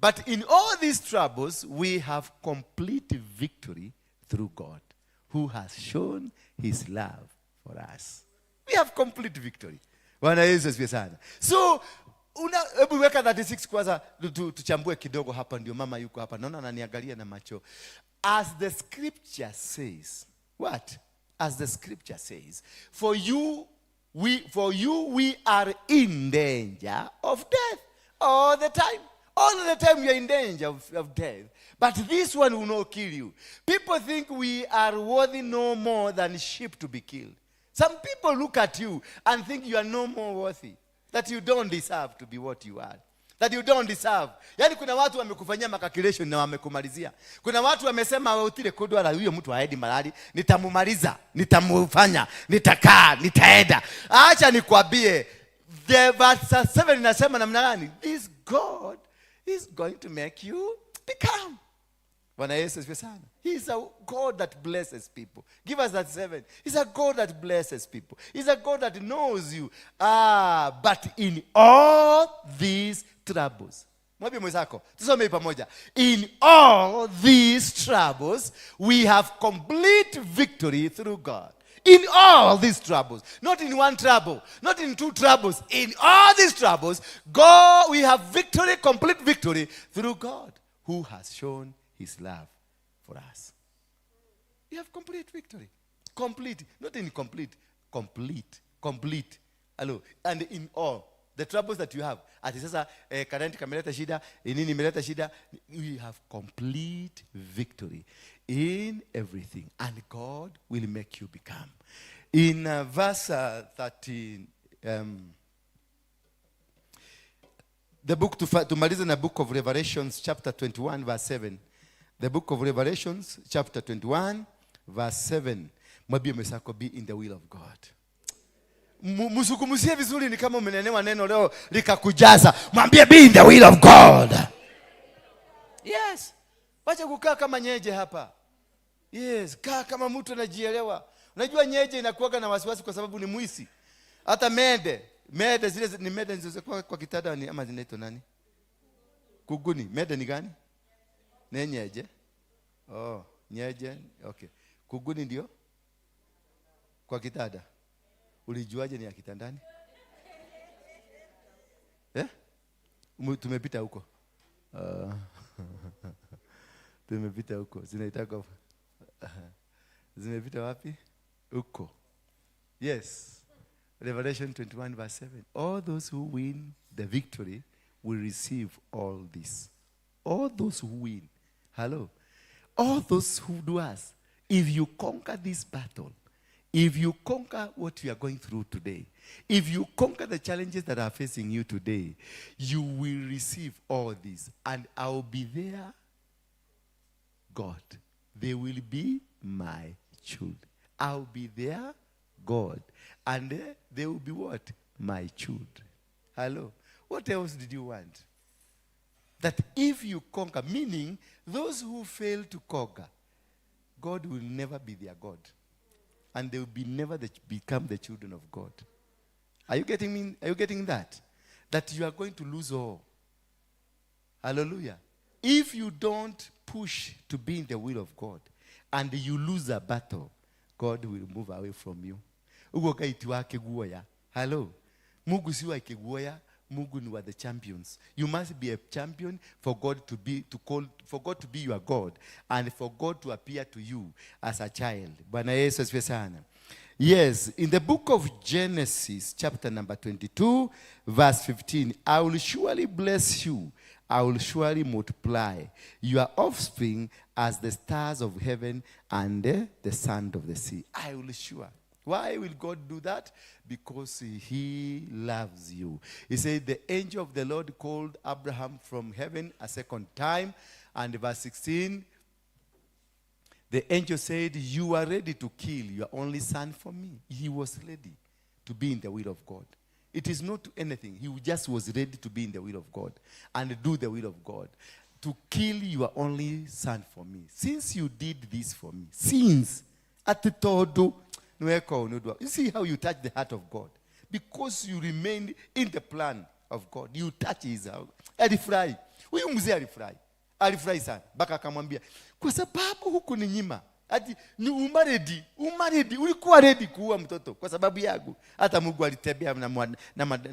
But in all these troubles we have complete victory through God, who has shown his love for us. We have complete victory. Bwana Yesu asifiwe sana. So hebu weka 36 kwanza tuchambue kidogo hapa, ndio mama yuko hapa. Naona ananiangalia na macho. As the scripture says, what? As the scripture says, for you we are in danger of death all the time. All the time we are in danger of death. But this one will not kill you. People think we are worthy no more than sheep to be killed. Some people look at you and think you are no more worthy. That you don't deserve to be what you are. That you don't deserve. Yani kuna watu wamekufanyia calculation na wamekumalizia. Kuna watu wamesema utile kudwala huyo mtu haendi malali, nitamumaliza, nitamufanya, nitakaa, nitaenda. Acha nikwambie, the verse 7 inasema namna gani? This God is going to make you become. Bwana Yesu asifiwe sana. He is a God that blesses people. Give us that 7. He's a God that blesses people. He's a God that knows you. But in all these troubles. Mwambie mwenzako, tusome pamoja. In all these troubles, we have complete victory through God. In all these troubles. Not in one trouble. Not in two troubles. In all these troubles, God, we have victory, complete victory through God, who has shown his love for us. You have complete victory. Complete. Not incomplete. Complete. Complete. Hello. And in all the troubles that you have. Ati sasa current kameleta shida, nini imeleta shida. We have complete victory in everything. And God will make you become. In verse 13, the book tumalize na book of Revelations chapter 21 verse 7. The book of Revelations chapter 21 verse 7. Mwambie mwenzako, be in the will of God. Msukumusie vizuri, ni kama umenenewa neno leo likakujaza. Mwambie be in the will of God. Yes. Wacha kukaa kama nyeje hapa. Yes, kaa kama mtu anajielewa. Unajua nyeje inakuwaga na wasiwasi kwa sababu ni mwisi. Hata mede, mede zile ni mede zilizokuwa kwa kitanda ni ama zinaitwa nani? Kuguni. Mede ni gani? Ne nyeje. Oh, nyeje. Okay. Kuguni ndio? Kwa kitanda. Ulijuaje ni ya kitandani? Eh? Tumepita huko. Tumepita huko. Zinaitaka zimepita wapi? Huko. Yes. Revelation 21 verse 7. All those who win the victory will receive all this. All those who win. Hello. All those who do us. If you conquer this battle, if you conquer what you are going through today, if you conquer the challenges that are facing you today, you will receive all this. And I will be there, God. They will be my children. I'll be their God. And they will be what? My children. Hello. What else did you want? That if you conquer, meaning those who fail to conquer, God will never be their God. And they will be never become the children of God. Are you getting me? Are you getting that? That you are going to lose all. Hallelujah. If you don't push to be in the will of God and you lose a battle, God will move away from you. Ugo Ngai ti wa kĩguoya. Hello. Mungu si wa kĩguoya. Mungu ni wa the champions. You must be a champion for God to be to call for God to be your God and for God to appear to you as a child. Bwana Yesu asifiwe sana. Yes, in the book of Genesis, chapter number 22, verse 15, I will surely bless you. I will surely multiply your offspring as the stars of heaven and the sand of the sea. I will sure. Why will God do that? Because he loves you. He said, the angel of the Lord called Abraham from heaven a second time. And verse 16, the angel said, you are ready to kill your only son for me. He was ready to be in the will of God. It is not anything. He just was ready to be in the will of God and do the will of God. To kill your only son for me. Since you did this for me, since at the todo, you see how you touch the heart of God. Because you remained in the plan of God. You touch his heart. Alifurahi. Huyu mzee alifurahi. Alifurahi sana. Mpaka akamwambia, kwa sababu hukuninyima. Ati ni umaredi, umaredi, ulikuwa ready kuua mtoto kwa sababu yangu. Hata Mungu alitembea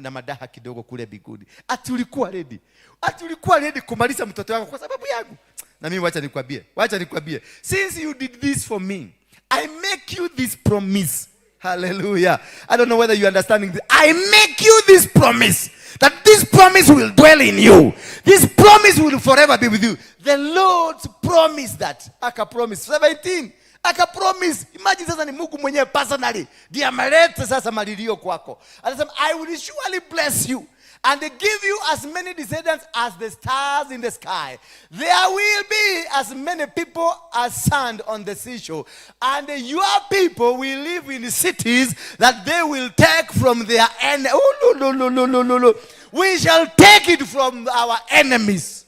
na madaha kidogo kule mbinguni. Ati ulikuwa ready. Ati ulikuwa ready kumaliza mtoto wako kwa sababu yangu. Na mimi wacha nikwambie, wacha nikwambie. Since you did this for me, I make you this promise. Hallelujah. I don't know whether you understanding this. I make you this promise. That this promise will dwell in you. This promise will forever be with you. The Lord's promise that. Aka promise. 17. Aka promise. Imagine sasa ni Mungu mwenyewe personally. Ndiye ameleta sasa malilio kwako. Anasema, I will surely bless you and give you as many descendants as the stars in the sky. There will be as many people as sand on the seashore. And your people will live in cities that they will take from their enemies. Oh, no, no, no, no, no, no. We shall take it from our enemies.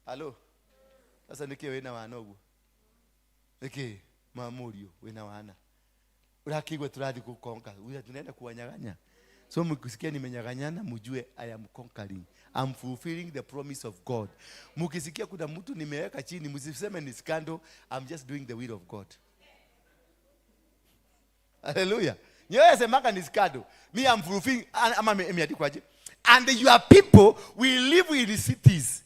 Hello? Sasa niki wina wana uguo? Niki mamurio wina wana? Urakigwa turathi kukonka. Uya tunaenda kuwanyang'anya. So mkisikia nimenyang'anyana, mjue I am conquering. I'm fulfilling the promise of God. Mkisikia kuna mtu nimeweka chini, msiseme ni scandal. I'm just doing the will of God. Hallelujah. Nyewe semaka ni scandal. Me I'm fulfilling, ama imeandikwaje? And your people will live in the cities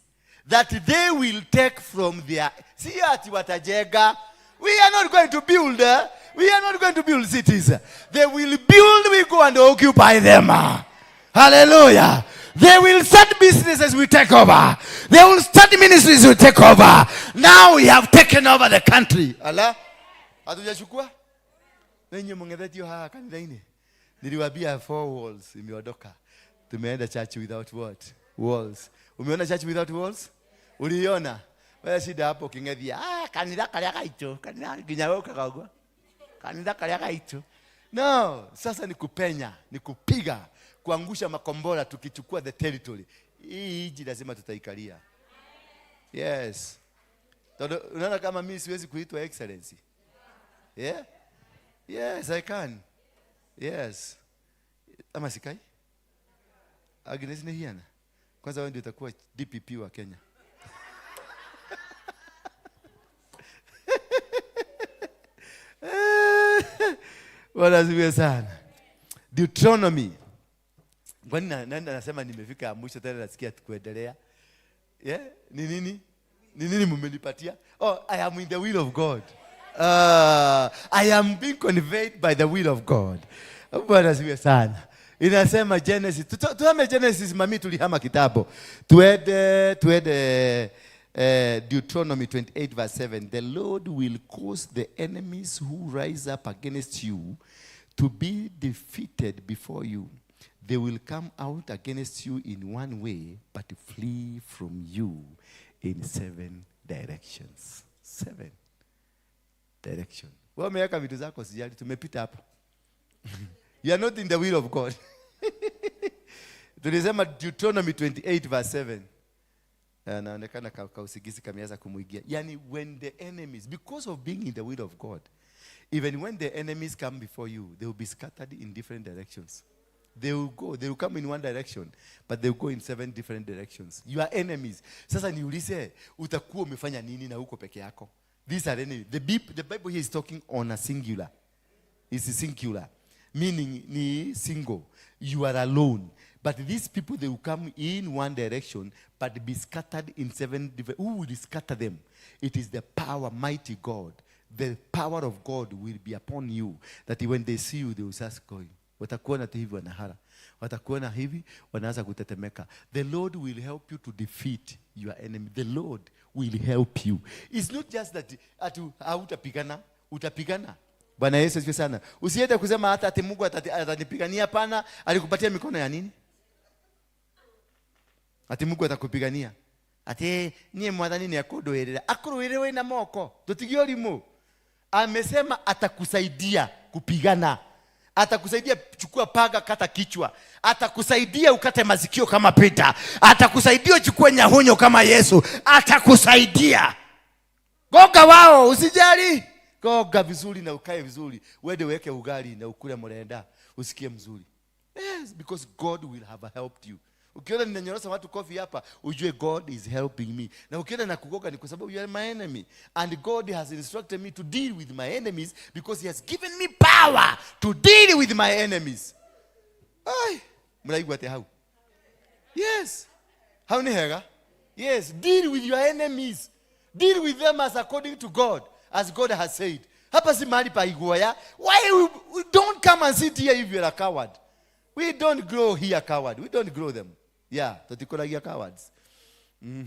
that they will take from their... Si ati watajenga. We are not going to build. We are not going to build cities. They will build, we go and occupy them. Hallelujah. They will start businesses, we take over. They will start ministries, we take over. Now we have taken over the country. Allah. Hatujachukua? Nenye mngethetio haha kanitha-inĩ. Niliwaambia four walls imeondoka. Tumeenda church without what? Walls. Umeona church without walls? Uliona? Wewe shida hapo uking'ethia, kanitha karia gaitu, kanitha nginya wewe ukagwa. Kanitha karia gaitu. No, sasa ni kupenya, ni kupiga, kuangusha makombora tukichukua the territory. Hii nchi lazima tutaikalia. Yes. Todo, unaona kama mimi siwezi kuitwa excellency. Yeah? Yes, I can. Yes. Ama sikai? Agnes ni hiana. Kwanza wewe ndio utakuwa DPP wa Kenya. Bwana asifiwe sana. Deuteronomy. Kwani nani anasema nimefika mwisho tena nasikia kuendelea? Yeah? Ni nini? Ni nini mmenipatia? Oh, I am in the will of God. I am being conveyed by the will of God. Bwana asifiwe sana. Inasema Genesis. Tuhame Genesis, mami, tulihama kitabu. Tuende Deuteronomy 28 verse 7. The Lord will cause the enemies who rise up against you to be defeated before you. They will come out against you in one way, but flee from you in seven directions. Seven direction. Wewe umeweka vitu zako, sijali, tumepita hapo. You are not in the will of God. Tulisema Deuteronomy 28 verse 7. Anaonekana kausingizi kameanza kumuingia. Yani when the enemies, because of being in the will of God, even when the enemies come before you, they will be scattered in different directions. They will go, they will come in one direction, but they will go in seven different directions. Your enemies. Sasa niulize, utakuwa umefanya nini na uko peke yako? These are enemies. The Bible here is talking on a singular. It's a singular, meaning ni single. You are alone. But these people, they will come in one direction, but be scattered in seven different. Who will scatter them? It is the power, mighty God. The power of God will be upon you. That when they see you, they will start going. Watakuona tu hivi wanahara. Watakuona hivi wanaanza kutetemeka. The Lord will help you to defeat your enemy. The Lord will help you. It's not just that ati hautapigana, utapigana. Bwana Yesu asifiwe sana. Usiende kusema hata ati Mungu atanipigania. Hapana, alikupatia mikono ya nini? Ati Mungu atakupigania. Ati niĩ Mwathani nĩ akũndũĩrĩra. Akũrũĩrĩre wĩna moko. Tũtige ũrimũ. Amesema atakusaidia kupigana. Atakusaidia, chukua panga kata kichwa. Atakusaidia ukate masikio kama Peter. Atakusaidia uchukue nyahunyo kama Yesu. Atakusaidia. Goga wao, usijali. Goga vizuri na ukae vizuri. Uende uweke ugali na ukule mrenda, usikie mzuri. Yes, because God will have helped you. Ukiona ninanyorosa watu kofi hapa, ujue God is helping me. Na ukiona nakugoga ni kwa sababu you are my enemy. And God has instructed me to deal with my enemies because he has given me power to deal with my enemies. Ai, mnaigua ate hau? Yes. Hau ni hega? Yes, deal with your enemies. Deal with them as according to God, as God has said. Hapa si mahali pa iguoya. Why we don't come and sit here if you are a coward? We don't grow here coward. We don't grow them. Yeah, tutikuragia cowards. The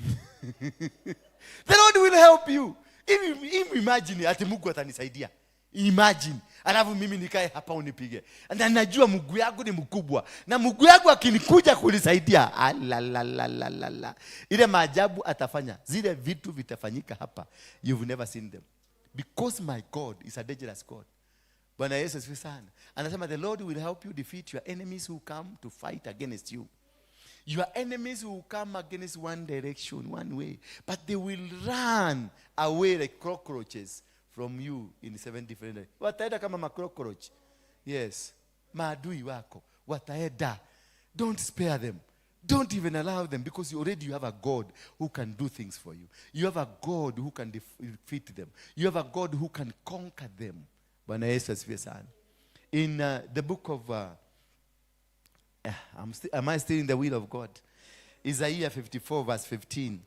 Lord will help you. If you imagine ati Mungu atanisaidia. Imagine. Alafu mimi nikae hapa unipige. Na najua Mungu yangu ni mkubwa. Na Mungu yangu akinikuja kunisaidia, alalalalala. Ile maajabu atafanya. Zile vitu vitafanyika hapa. You've never seen them. Because my God is a dangerous God. Bwana Yesu asifiwe sana. Anasema the Lord will help you defeat your enemies who come to fight against you. Your enemies will come against one direction, one way, but they will run away like cockroaches from you in seven different directions. Wataenda kama macockroach. Yes. Maadui wako wataenda. Don't spare them. Don't even allow them, because you already have a God who can do things for you. You have a God who can defeat them. You have a God who can conquer them. Bwana Yesu asifiwe sana. In the book of am I still in the will of God? Isaiah 54 verse 15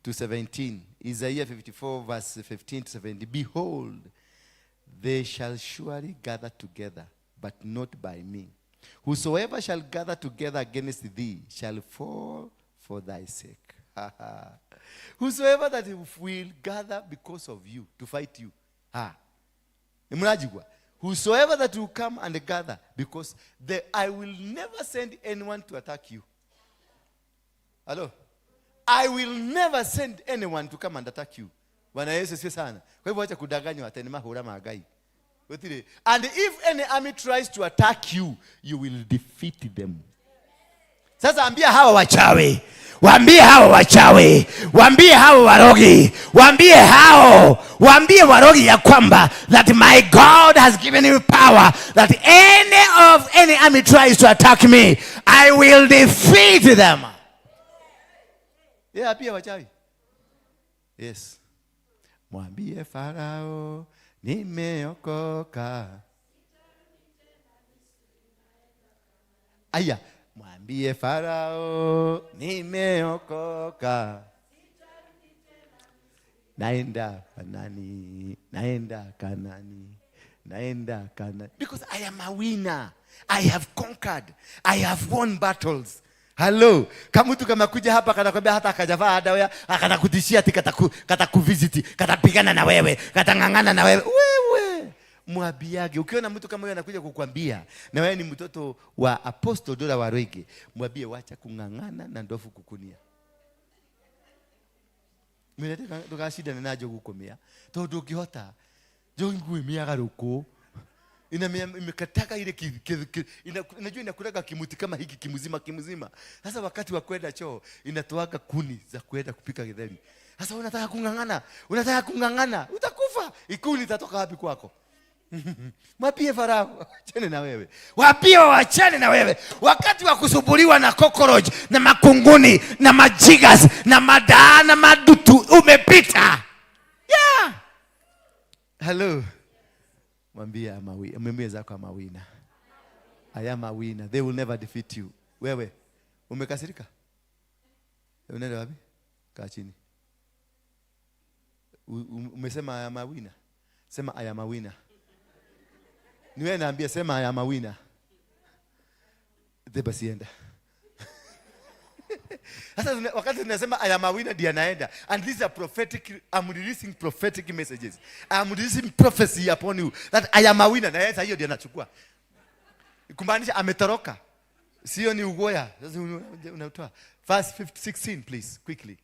to 17. Isaiah 54 verse 15 to 17. Behold, they shall surely gather together, but not by me. Whosoever shall gather together against thee shall fall for thy sake. Whosoever that will gather because of you to fight you. Ha. Mnajigwa. Whosoever that will come and gather, because I will never send anyone to attack you. Hello? I will never send anyone to come and attack you. Bwana Yesu asifiwe sana. Kwa hivyo acha kudanganywa ati ni mahura magai. Gutire. And if any army tries to attack you, you will defeat them. Sasa ambia hawa wachawi, waambie hawa wachawi, waambie hawa warogi, waambie hao, waambie warogi ya kwamba that my God has given me power that any of any army tries to attack me, I will defeat them. Yeah, pia wachawi. Yes. Mwambie Farao nimeokoka. Aya, mwambie Farao nimeokoka, naenda Kanani, naenda Kanani, naenda Kanani. Because I am a winner. I have conquered. I have won battles. Hello. Kama mtu kama kuja hapa kanakwambia hata akajavaa underwear, akanakutishia ati katakuvisit, katapigana na wewe, katang'ang'ana na wewe. Wewe mwambiage, ukiona mtu kama huyo anakuja kukwambia na wewe ni mtoto wa Apostle Dora Waruinge, mwambie wacha kung'ang'ana na ndofu kukunia. Mwĩre ndũgacindane na njogu kũmĩa tondũ ndũngĩhota. Njogu ĩmĩaga rũkũ, imekataka ile inajua inakulaga kimuti kama hiki kimzima kimzima. Sasa wakati wa kwenda choo inatoaga kuni za kwenda kupika githeri. Sasa unataka kung'ang'ana, unataka kung'ang'ana, utakufa. Ikuni itatoka wapi kwako? Mwambie Farao achane na wewe, waambie wachane na wewe. Wakati wa kusumbuliwa na cockroach na makunguni na majigas na madaa na madutu umepita. Yeah. Hello. Mwambie mwambie zako I'm a winner. I am a winner. They will never defeat you. Wewe umekasirika? Unaenda wapi? Kaa chini. Umesema I am a winner. Sema I am a winner. Ni wewe naambia, sema I am a winner. Basi enda. Sasa wakati tunasema I am a winner ndiye anaenda. And these are prophetic, I'm releasing prophetic messages. I'm releasing prophecy upon you that I am a winner. Na yeye hiyo ndiye anachukua. Kumaanisha ametoroka. Sio ni ugoya. Sasa unatoa. Verse 16, please, quickly.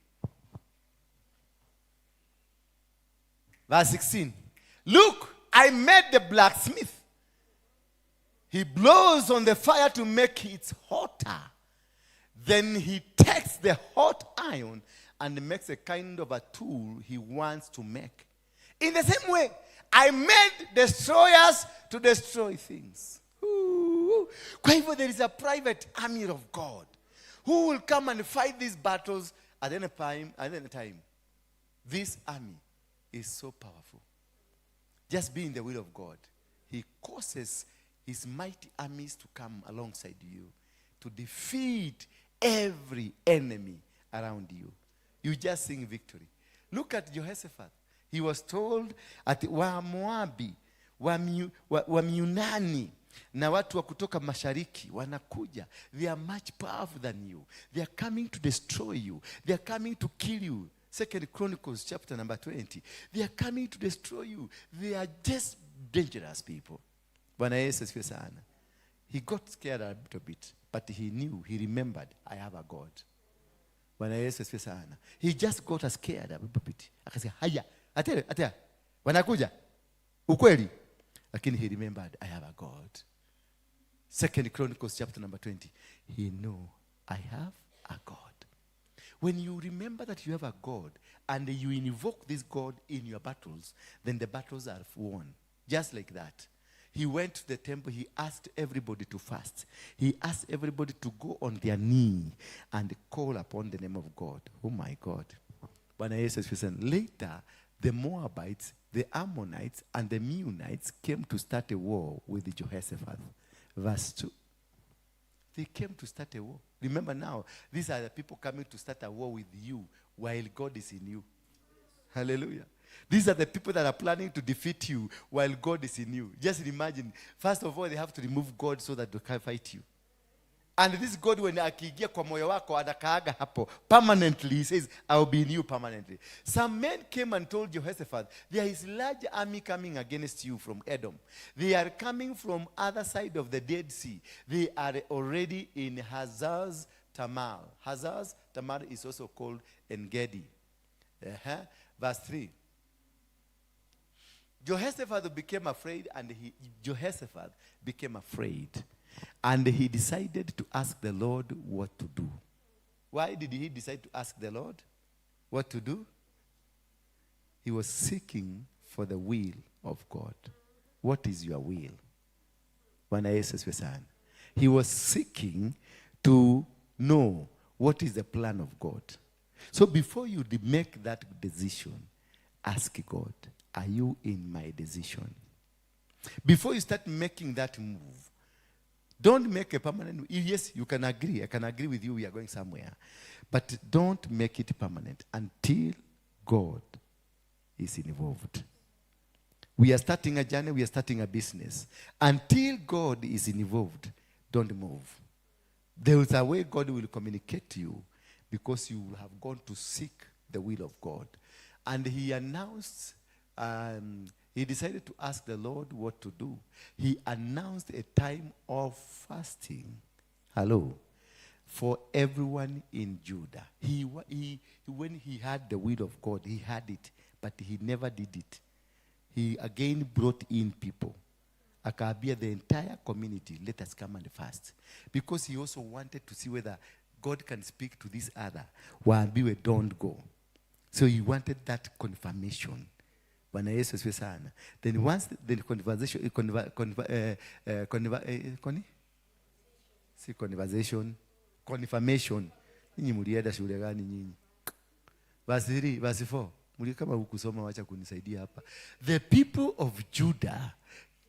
Verse 16. Look, I made the blacksmith. He blows on the fire to make it hotter. Then he takes the hot iron and makes a kind of a tool he wants to make. In the same way, I made destroyers to destroy things. Ooh. Kwa hivyo there is a private army of God who will come and fight these battles at any time. At any time. This army is so powerful. Just be in the will of God. He causes his mighty armies to come alongside you to defeat every enemy around you. You just sing victory. Look at Jehoshaphat. He was told at wa Moabi, wa Miunani na watu wa kutoka mashariki wanakuja. They are much powerful than you. They are coming to destroy you. They are coming to kill you. 2 Chronicles chapter number 20. They are coming to destroy you. They are just dangerous people. Bwana Yesu asifiwe sana. He got scared a little bit, but he knew, he remembered, I have a God. Bwana Yesu asifiwe sana. He just got scared a little bit. Akasema, haya, atere, atere, wanakuja. Ukweli. Lakini he remembered, I have a God. 2 Chronicles chapter number 20. He knew, I have a God. When you remember that you have a God and you invoke this God in your battles, then the battles are won. Just like that. He went to the temple. He asked everybody to fast. He asked everybody to go on their knee and call upon the name of God. Oh my God. Bwana Yesu asifiwe sana. Later, the Moabites, the Ammonites, and the Meunites came to start a war with Jehoshaphat. Verse 2. They came to start a war. Remember now, these are the people coming to start a war with you while God is in you. Hallelujah. These are the people that are planning to defeat you while God is in you. Just imagine. First of all, they have to remove God so that they can fight you. And this God, when akiingia kwa moyo wako, anakaaga hapo permanently. He says, I will be in you permanently. Some men came and told Jehoshaphat, there is large army coming against you from Edom. They are coming from other side of the Dead Sea. They are already in Hazaz Tamar. Hazaz Tamar is also called Engedi. Verse 3. Jehoshaphat became afraid, and he, Jehoshaphat became afraid, and he decided to ask the Lord what to do. Why did he decide to ask the Lord what to do? He was seeking for the will of God. What is your will? Bwana Yesu asifiwe sana. He was seeking to know what is the plan of God. So before you make that decision, ask God, are you in my decision? Before you start making that move, Don't make a permanent. Yes, you can agree. I can agree with you. We are going somewhere. But don't make it permanent until God is involved. We are starting a journey. We are starting a business. Until God is involved, don't move. There is a way God will communicate to you because you will have gone to seek the will of God. And he announced, he decided to ask the Lord what to do. He announced a time of fasting. Hello. For everyone in Judah. When he had the will of God, he had it, but he never did it. He again brought in people. Akaambia the entire community, "Let us come and fast." Because he also wanted to see whether God can speak to this other. Waambiwe, "Don't go." So he wanted that confirmation. Bwana Yesu asifiwe sana. Then once the conversation, koni? Si conversation, confirmation. Nyinyi mlienda shule gani nyinyi? Verse 3, verse 4. Muli kama hukusoma, wacha kunisaidia hapa. The people of Judah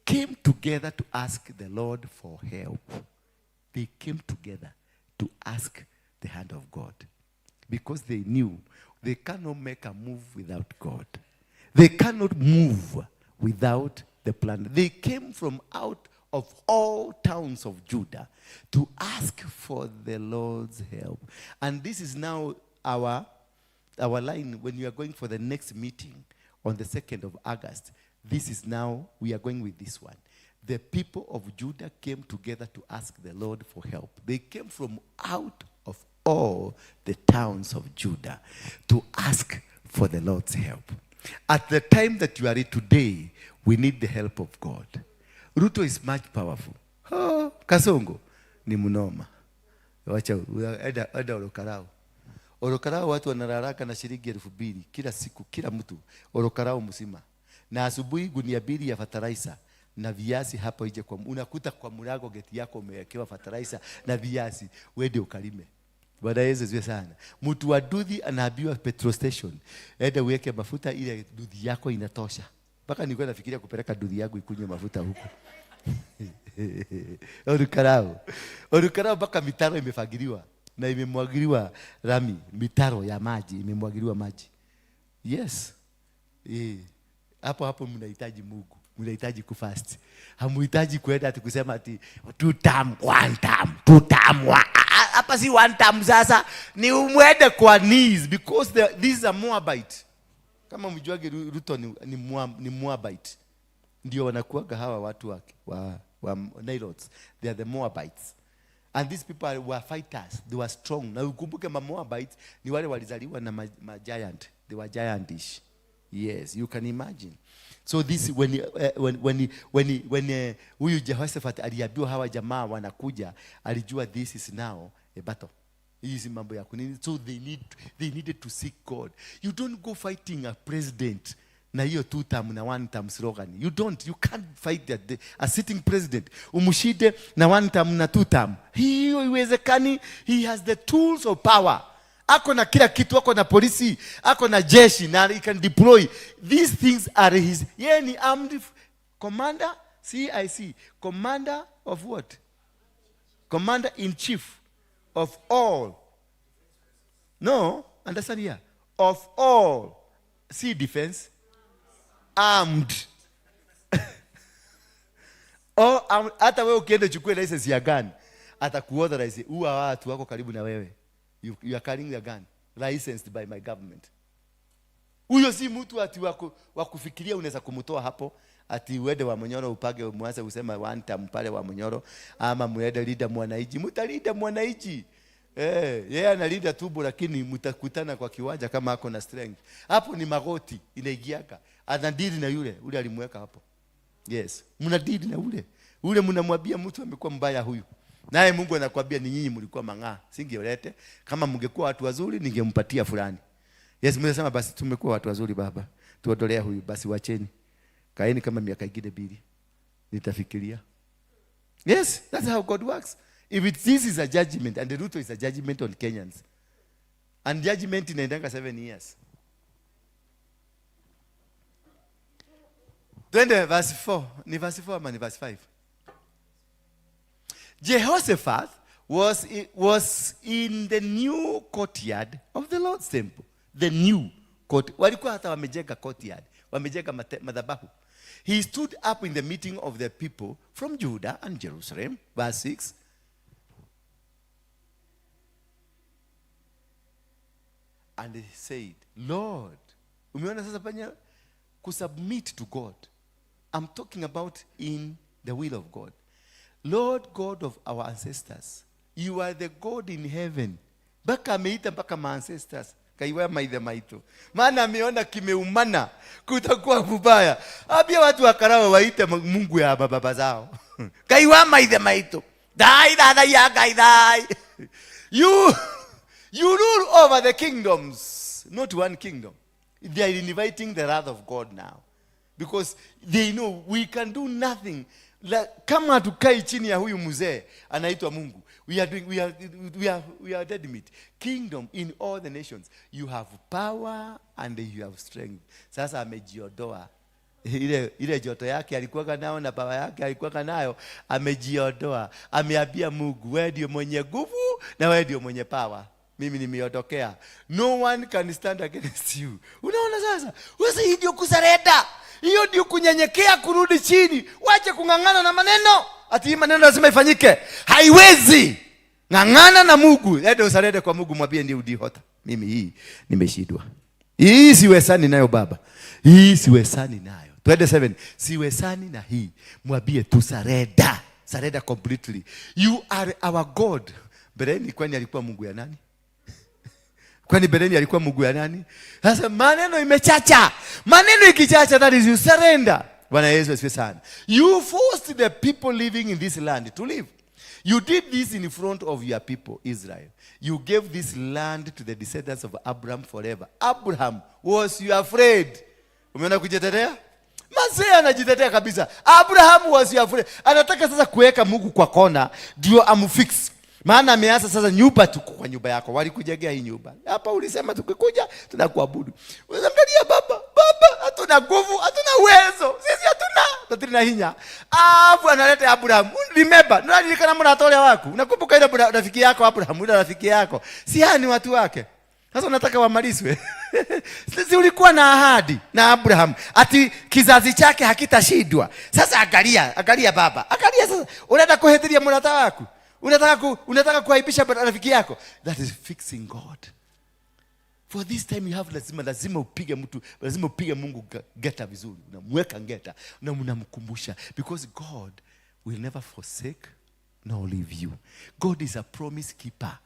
came together to ask the Lord for help. They came together to ask the hand of God because they knew they cannot make a move without God. They cannot move without the plan. They came from out of all towns of Judah to ask for the Lord's help. And this is now our line when you are going for the next meeting on the 2nd of August. This is now, we are going with this one. The people of Judah came together to ask the Lord for help. They came from out of all the towns of Judah to ask for the Lord's help. At the time that you are in today, we need the help of God. Ruto is much powerful. Oh, Kasongo ni mnoma. Wacha enda enda Ol Kalou. Ol Kalou watu wanararaka na shilingi 2,000 kila siku, kila mtu Ol Kalou mzima. Na asubuhi gunia mbili ya fertilizer na viazi hapo nje kwa unakuta kwa mlango geti yako umewekewa fertilizer na viazi, wende ukalime. Bwana Yesu asifiwe sana. Mtu wa nduthi anaambiwa petrol station, enda uweke mafuta ile nduthi yako inatosha. Mpaka nilikuwa nafikiria kupeleka nduthi yangu ikunywe mafuta huko. Ol Kalou. Ol Kalou mpaka mitaro imefagiliwa na imemwagiliwa lami, mitaro ya maji imemwagiliwa maji. Yes. Eh. Hapo hapo mnahitaji Mungu. Mnahitaji kufast. Hamuhitaji kwenda ati kusema ati two term, one term, two term, one. Hapa si one term sasa, ni umwende kwa knees because this is a Moabite. Kama mjuage Ruto ni Moabite. Ndio wanakuaga hawa watu wa Nilotes. They are the Moabites. And these people were fighters. They were strong. Na ukumbuke ma Moabites ni wale walizaliwa na ma giant. They were giantish. Yes, you can imagine. So this when huyu Jehoshaphat aliambiwa hawa jamaa wanakuja, alijua this is now a battle. Hii si mambo ya kunini. So they needed to seek God. You don't go fighting a president na hiyo two term na one term slogan. You can't fight a sitting president. Umshinde na one term na two term. Hiyo iwezekani. He has the tools of power. Ako na kila kitu, ako na polisi, ako na jeshi na he can deploy. These things are his. Yeye ni armed commander, CIC, commander of what? Commander in chief of all. No, understand here. Of all sea defense, armed. All armed. Hata wewe ukienda uchukue license ya gun, atakuauthorize uwa watu wako karibu na wewe. You are carrying a gun licensed by my government. Huyo si mtu ati wa kufikiria unaweza kumtoa hapo ati uende Wamunyoro upage mwanze usema one term pale Wamunyoro ama muende Linda Mwananchi. Mtalinda mwananchi. Eh, yeye analinda tumbo lakini mtakutana kwa kiwanja kama ako na strength. Hapo ni magoti inaingiaga. Anadili na yule ule alimweka hapo. Yes, mnadili na ule. Ule mnamwambia mtu amekuwa mbaya huyu. Naye Mungu anakuambia ni nyinyi mlikuwa mang'aa. Singeolete. Kama mngekuwa watu wazuri ningempatia fulani. Yes, mnasema basi tumekuwa watu wazuri baba. Tuondolea huyu basi wacheni. Kaeni kama miaka ingine mbili. Nitafikiria. Yes, that's how God works. If this is a judgment, and the Ruto is a judgment on Kenyans. And judgment inaendanga 7 years. Twende verse 4. Ni verse 4 ama ni verse 5? Jehoshaphat was in the new courtyard of the Lord's temple. The new court. Walikuwa hata wamejenga courtyard, wamejenga madhabahu. He stood up in the meeting of the people from Judah and Jerusalem. Verse 6. And he said, Lord, umeona sasa panya kusubmit to God. I'm talking about in the will of God. Lord God of our ancestors, you are the God in heaven. Mpaka ameita mpaka ma ancestors. Kaiwa maithe maito. Maana ameona kimeumana, kutakuwa kubaya. Ambia watu wa Karawa waite Mungu ya baba zao. Kaiwa maithe maito. Dai dai dai ya gai dai. You rule over the kingdoms, not one kingdom. They are inviting the wrath of God now. Because they know we can do nothing. Kama hatukai chini ya huyu mzee anaitwa Mungu, we are doing, we are, we are, we are dead meat. Kingdom in all the nations. You have power and you have strength. Sasa amejiondoa. Ile joto yake alikuwa nayo na baba yake alikuwa nayo, amejiondoa. Ameambia Mungu, wewe ndio mwenye nguvu na wewe ndio mwenye power. Mimi nimeondokea. No one can stand against you. Unaona sasa? Wewe hii ndio kusarenda. Hiyo ndio kunyenyekea, kurudi chini. Wache kung'ang'ana na maneno. Ati hii maneno lazima ifanyike. Haiwezi. Ng'ang'ana na Mungu. Ende usarende kwa Mungu, mwambie ndio udihota. Mimi hii nimeshindwa. Hii siwezani nayo baba. Hii siwezani nayo. Twende 7. Siwezani na hii. Mwambie tu surrender. Surrender completely. You are our God. Mbeleni kwani alikuwa Mungu ya nani? Kwani mbeleni alikuwa Mungu ya nani? Sasa maneno imechacha. Maneno ikichacha, that is you surrender. Bwana Yesu asifiwe sana. You forced the people living in this land to live. You did this in front of your people, Israel. You gave this land to the descendants of Abraham forever. Abraham was your friend. Umeona kujitetea? Mazee anajitetea kabisa. Abraham was your friend. Anataka sasa kuweka Mungu kwa kona ndio amfix. Maana ameanza sasa nyumba tuko kwa nyumba yako. Walikujengea hii nyumba. Hapa ulisema tukikuja tunakuabudu. Unaangalia baba, baba hatuna nguvu, hatuna uwezo. Sisi hatuna. Tatiri hinya. Alafu analeta Abraham. Remember, unajulikana mnatolea wako. Unakumbuka ile rafiki yako Abraham, ile rafiki yako. Si hao ni watu wake. Sasa unataka wamalizwe. Sisi ulikuwa na ahadi na Abraham ati kizazi chake hakitashindwa. Sasa angalia, angalia baba. Angalia sasa unataka kuhetiria mrata wako. Unataka kuaibisha rafiki yako. That is fixing God. For this time you have lazima upige mtu, lazima upige Mungu ngeta vizuri. Unamweka ngeta na unamkumbusha, because God will never forsake nor leave you. God is a promise keeper.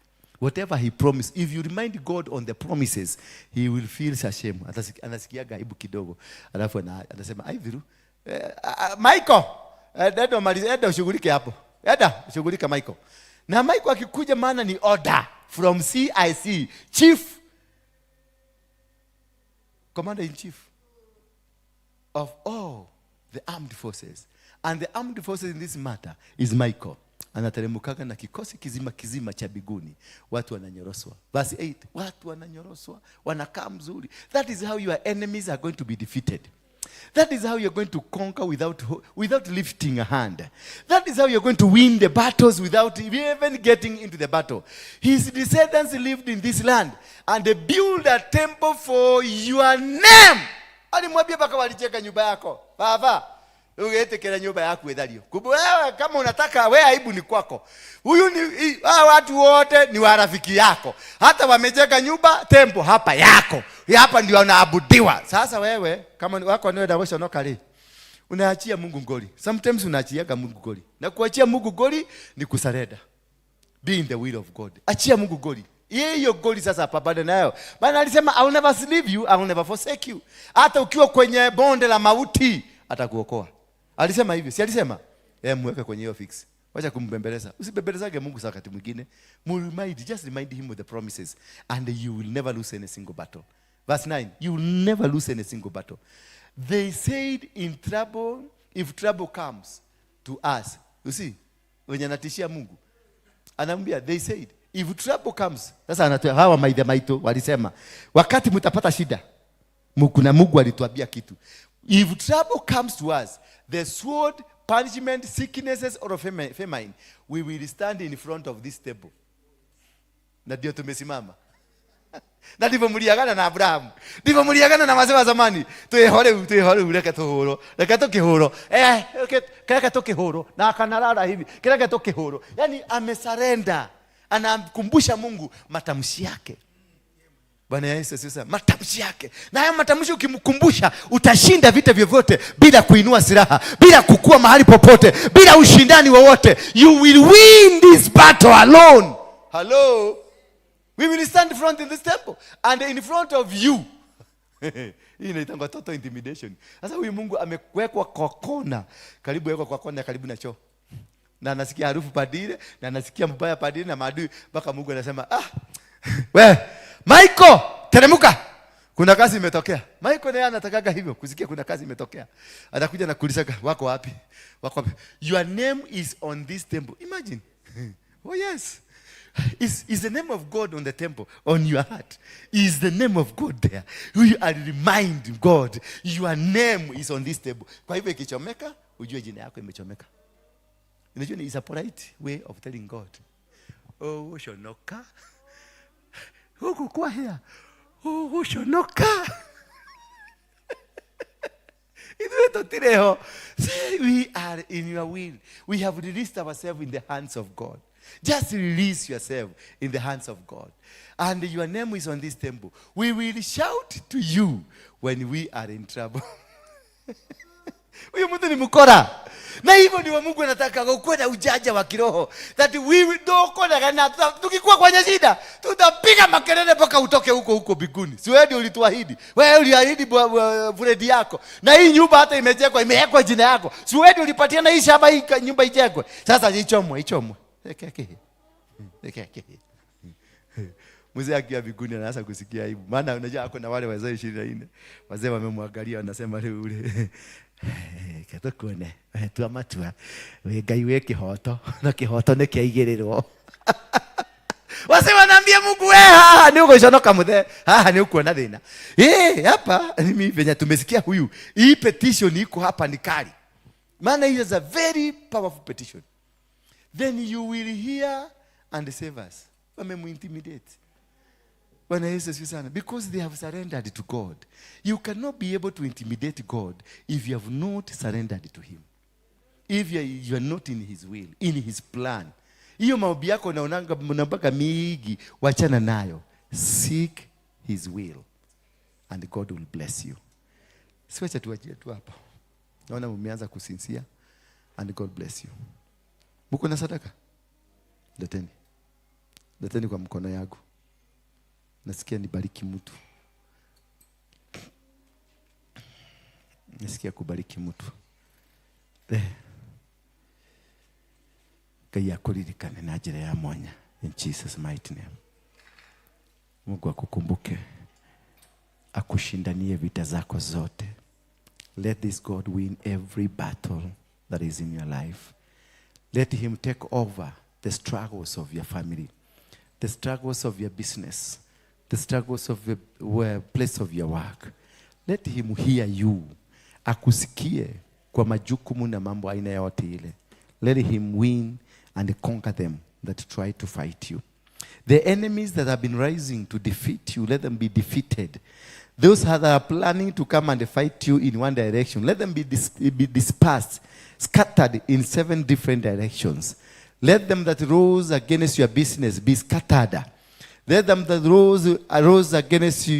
Whatever he promised, if you remind God on the promises, he will feel ashamed. Anasikiaga aibu kidogo. Alafu anasema, ai viru. Michael, enda maliza, enda ushughulike hapo. Enda shughulika Michael. Na Michael akikuja, maana ni order from CIC, Chief Commander in Chief of all the armed forces. And the armed forces in this matter is Michael. Anateremkaga na kikosi kizima kizima cha biguni. Watu wananyoroswa. Verse 8, watu wananyoroswa, wanakaa mzuri. That is how your enemies are going to be defeated. That is how you're going to conquer without lifting a hand. That is how you're going to win the battles without even getting into the battle. His descendants lived in this land and they built a temple for your name. Alimwambia mpaka walijenga nyumba yako. Baba, ungetekera nyumba yako edhalio. Kumbe wewe kama unataka wewe aibu ni kwako. Huyu ni hawa watu wote ni wa rafiki yako. Hata wamejenga nyumba temple hapa yako. Hapa ndio wanaabudiwa. Sasa wewe kama ni wako ndio dawesha no kale. Unaachia Mungu ngoli. Sometimes unaachiaga Mungu ngoli. Na kuachia Mungu ngoli ni kusarenda. Be in the will of God. Achia Mungu ngoli. Hiyo goli sasa pambane nayo. Maana alisema I will never leave you, I will never forsake you. Hata ukiwa kwenye bonde la mauti atakuokoa. Alisema hivyo, si alisema? Muweke kwenye hiyo fix. Wacha kumbembeleza. Usibembelezage Mungu saa wakati mwingine. Remind, just remind him with the promises and you will never lose any single battle. Verse 9, you will never lose any single battle. They said in trouble, if trouble comes to us. You see, wenye anatishia Mungu. Anamwambia, they said, if trouble comes. Sasa anatoa hawa maithe maito walisema, wakati mtapata shida, kuna Mungu alituambia kitu. If trouble comes to us, the sword, punishment, sicknesses or famine, we will stand in front of this table. Na ndio tumesimama. Na ndivyo mliagana na Abrahamu, ndivyo mliagana na wazee wa zamani. Twĩho rĩu, twĩho rĩu, reke tũhũrwo, reke tũkĩhũrwo, reke tũkĩhũrwo na akanarara hivi, reke tũkĩhũrwo. Yani amesurrender, anakumbusha Mungu matamshi yake. Bwana Yesu asifiwe sana. Matamshi yake. Na haya matamshi ukimkumbusha, utashinda vita vyovyote bila kuinua silaha, bila kukua mahali popote, bila ushindani wowote. You will win this battle alone. Hello? We will stand in front in this temple and in front of you. Hii inaitangwa total intimidation. Sasa huyu Mungu amewekwa kwa kona, karibu wekwa kwa kona karibu na choo. Na anasikia harufu padile, na anasikia mbaya padile na maadui, mpaka Mungu anasema, "Ah, we Michael, teremuka. Kuna kazi imetokea." Michael naye anatakaga hivyo, kusikia kuna kazi imetokea. Atakuja na kuuliza, "Wako wapi? Wako wapi?" Your name is on this temple. Imagine. Oh yes. Is the name of God on the temple, on your heart? Is the name of God there? You are remind God, your name is on this table. Kwa hivyo ikichomeka, ujue jina yako imechomeka. Unajua ni is a polite way of telling God. Oh, shonoka. Huku kwa here. Oh, shonoka. Ithuĩ tũtirĩ. Say we are in your will. We have released ourselves in the hands of God. Just release yourself in the hands of God. And your name is on this temple. We will shout to you when we are in trouble. Huyu mtu ni mkora. Na hivyo ndio Mungu anataka ukuwe na ujanja wa kiroho. That we will do na tukikuwa kwenye shida, tutapiga makelele mpaka utoke huko huko mbinguni. Si wewe ndio ulituahidi? Wewe uliahidi Fred yako. Na hii nyumba hata imejengwa, imewekwa jina yako. Si wewe ndio ulipatia na hii shamba, hii nyumba ijengwe? Sasa ichomwe, ichomwe. Eke, eke. Mzee akiwa mbinguni anaanza kusikia aibu. Maana unajua ako na wale wazee 24. Wazee wamemwangalia wanasema, "Leo ule ketukuone tua matua we Ngai wĩ kĩhoto na kĩhoto nĩ kĩaigĩrĩrwo." Wase wanaambia Mungu, "We haha ni ugoconoka muthe, haha ni ukuona thĩna. Eh, hapa mimi venye tumesikia huyu, hii petition iko hapa ni kali." Maana hii is a very powerful petition. Then you will hear and save us. Wamemuintimidate. Bwana Yesu asifiwe sana. Because they have surrendered to God. You cannot be able to intimidate God if you have not surrendered to him. If you are not in his will, in his plan. Hiyo maombi yako naonanga mpaka mingi, wachana nayo. Seek his will and God will bless you. Siwacha tuachie tu hapo. Naona mmeanza kusinzia, and God bless you. Mko na sadaka? Leteni. Leteni kwa mkono yangu. Nasikia nibariki mtu. Nasikia kubariki mtu. Ngai akuririkane na njĩra ya mwanya in Jesus' mighty name. Mungu akukumbuke, akushindanie vita zako zote. Let this God win every battle that is in your life. Let him take over the struggles of your family, the struggles of your business, the struggles of your place of your work. Let him hear you. Akusikie kwa majukumu na mambo aina yote ile. Let him win and conquer them that try to fight you. The enemies that have been rising to defeat you, let them be defeated. Those that are planning to come and fight you in one direction, let them be dispersed, scattered in 7 different directions. Let them that rose against your business be scattered. Let them that arose against you,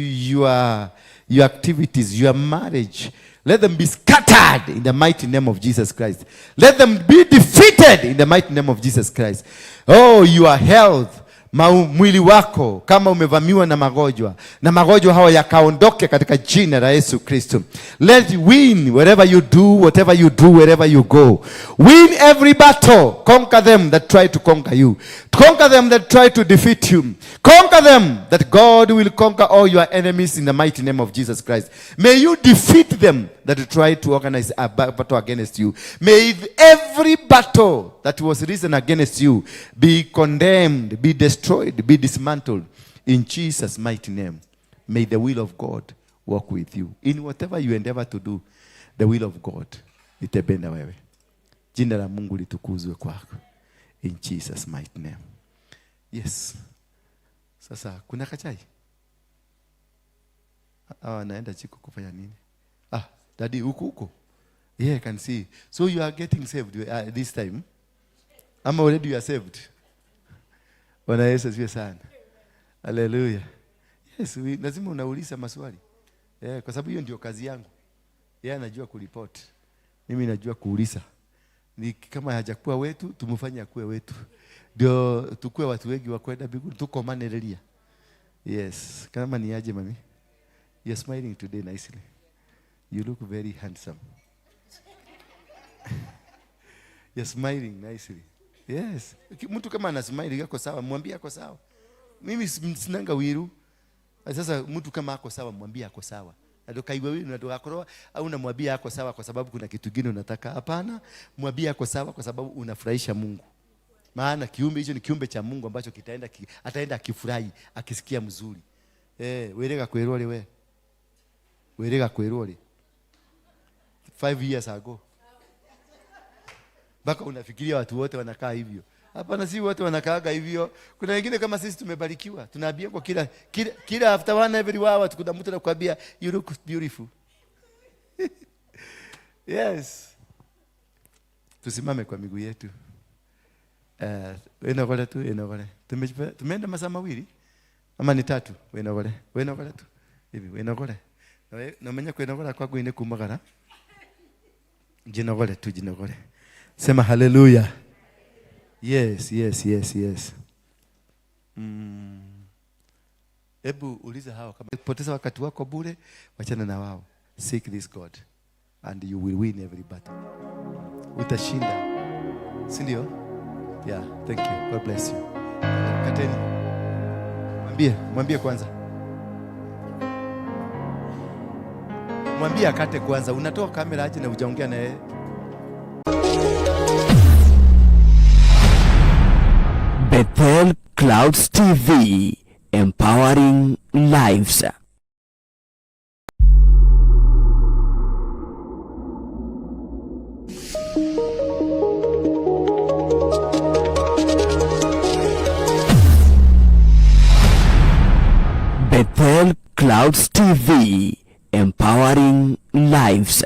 your activities, your marriage, let them be scattered in the mighty name of Jesus Christ. Let them be defeated in the mighty name of Jesus Christ. Oh, your health, mwili wako kama umevamiwa na magonjwa, na magonjwa hayo yakaondoke katika jina la Yesu Kristo. Let you win wherever you do, whatever you do, wherever you go. Win every battle. Conquer them that try to conquer you. Conquer them that try to defeat you. Conquer them, that God will conquer all your enemies in the mighty name of Jesus Christ. May you defeat them that try to organize a battle against you. May every battle that was risen against you be condemned, be destroyed, be dismantled in Jesus' mighty name. May the will of God work with you. In whatever you endeavor to do, the will of God itembee na wewe. Jina la Mungu litukuzwe kwako. In Jesus mighty name. Yes. Sasa kuna kachai? Ah, naenda jiko kufanya nini? Ah, daddy huko huko. Yeah, I can see. So you are getting saved this time. Ama already you are saved. Bwana Yesu asifiwe sana. Hallelujah. Yes, lazima unauliza maswali. Yeah, kwa sababu hiyo ndio kazi yangu. Yeye anajua kuripoti. Mimi najua kuuliza. Ni kama hajakuwa wetu, tumfanye akuwe wetu. Ndio tukue watu wengi wa kwenda mbinguni, tukomanereria. Yes, kama ni aje mami? You're smiling today nicely. You look very handsome. You're smiling nicely. Yes. Mtu kama ana smile yako sawa, mwambie ako sawa. Mimi sinanga wiru. Sasa mtu kama ako sawa, mwambie ako sawa. Na ndũkaigwe wiru na ndũgakorwo au unamwambia ako sawa kwa sababu kuna kitu kingine unataka. Hapana, mwambie ako sawa kwa sababu unafurahisha Mungu. Maana kiumbe hicho ni kiumbe cha Mungu ambacho kitaenda ataenda akifurahi, akisikia mzuri. Wĩrĩga kwĩrwo rĩ we? Wĩrĩga kwĩrwo rĩ? 5 years ago. Mpaka unafikiria watu wote wanakaa hivyo. Hapana, si wote wanakaaga hivyo. Kuna wengine kama sisi tumebarikiwa. Tunaambia kwa kila after one every hour kuna mtu anakuambia you look beautiful. Yes. Tusimame kwa miguu yetu. Wenogole tu, wenogole. Tumeenda masaa mawili ama ni tatu? Wenogole. Wenogole tu. Hivi wenogole. Na menya kwenogora kwangu ine kumagara. Jinogole tu, jinogole. Sema hallelujah. Yes, yes, yes, yes. Hebu uliza hao kama poteza wakati wako bure, wachana na wao. Seek this God and you will win every battle. Utashinda. Si ndio? Yeah, thank you. God bless you. Kateni. Mwambie, mwambie kwanza. Mwambie akate kwanza. Unatoa kamera aje na hujaongea na yeye? Bethel Clouds TV, empowering lives. Bethel Clouds TV, empowering lives.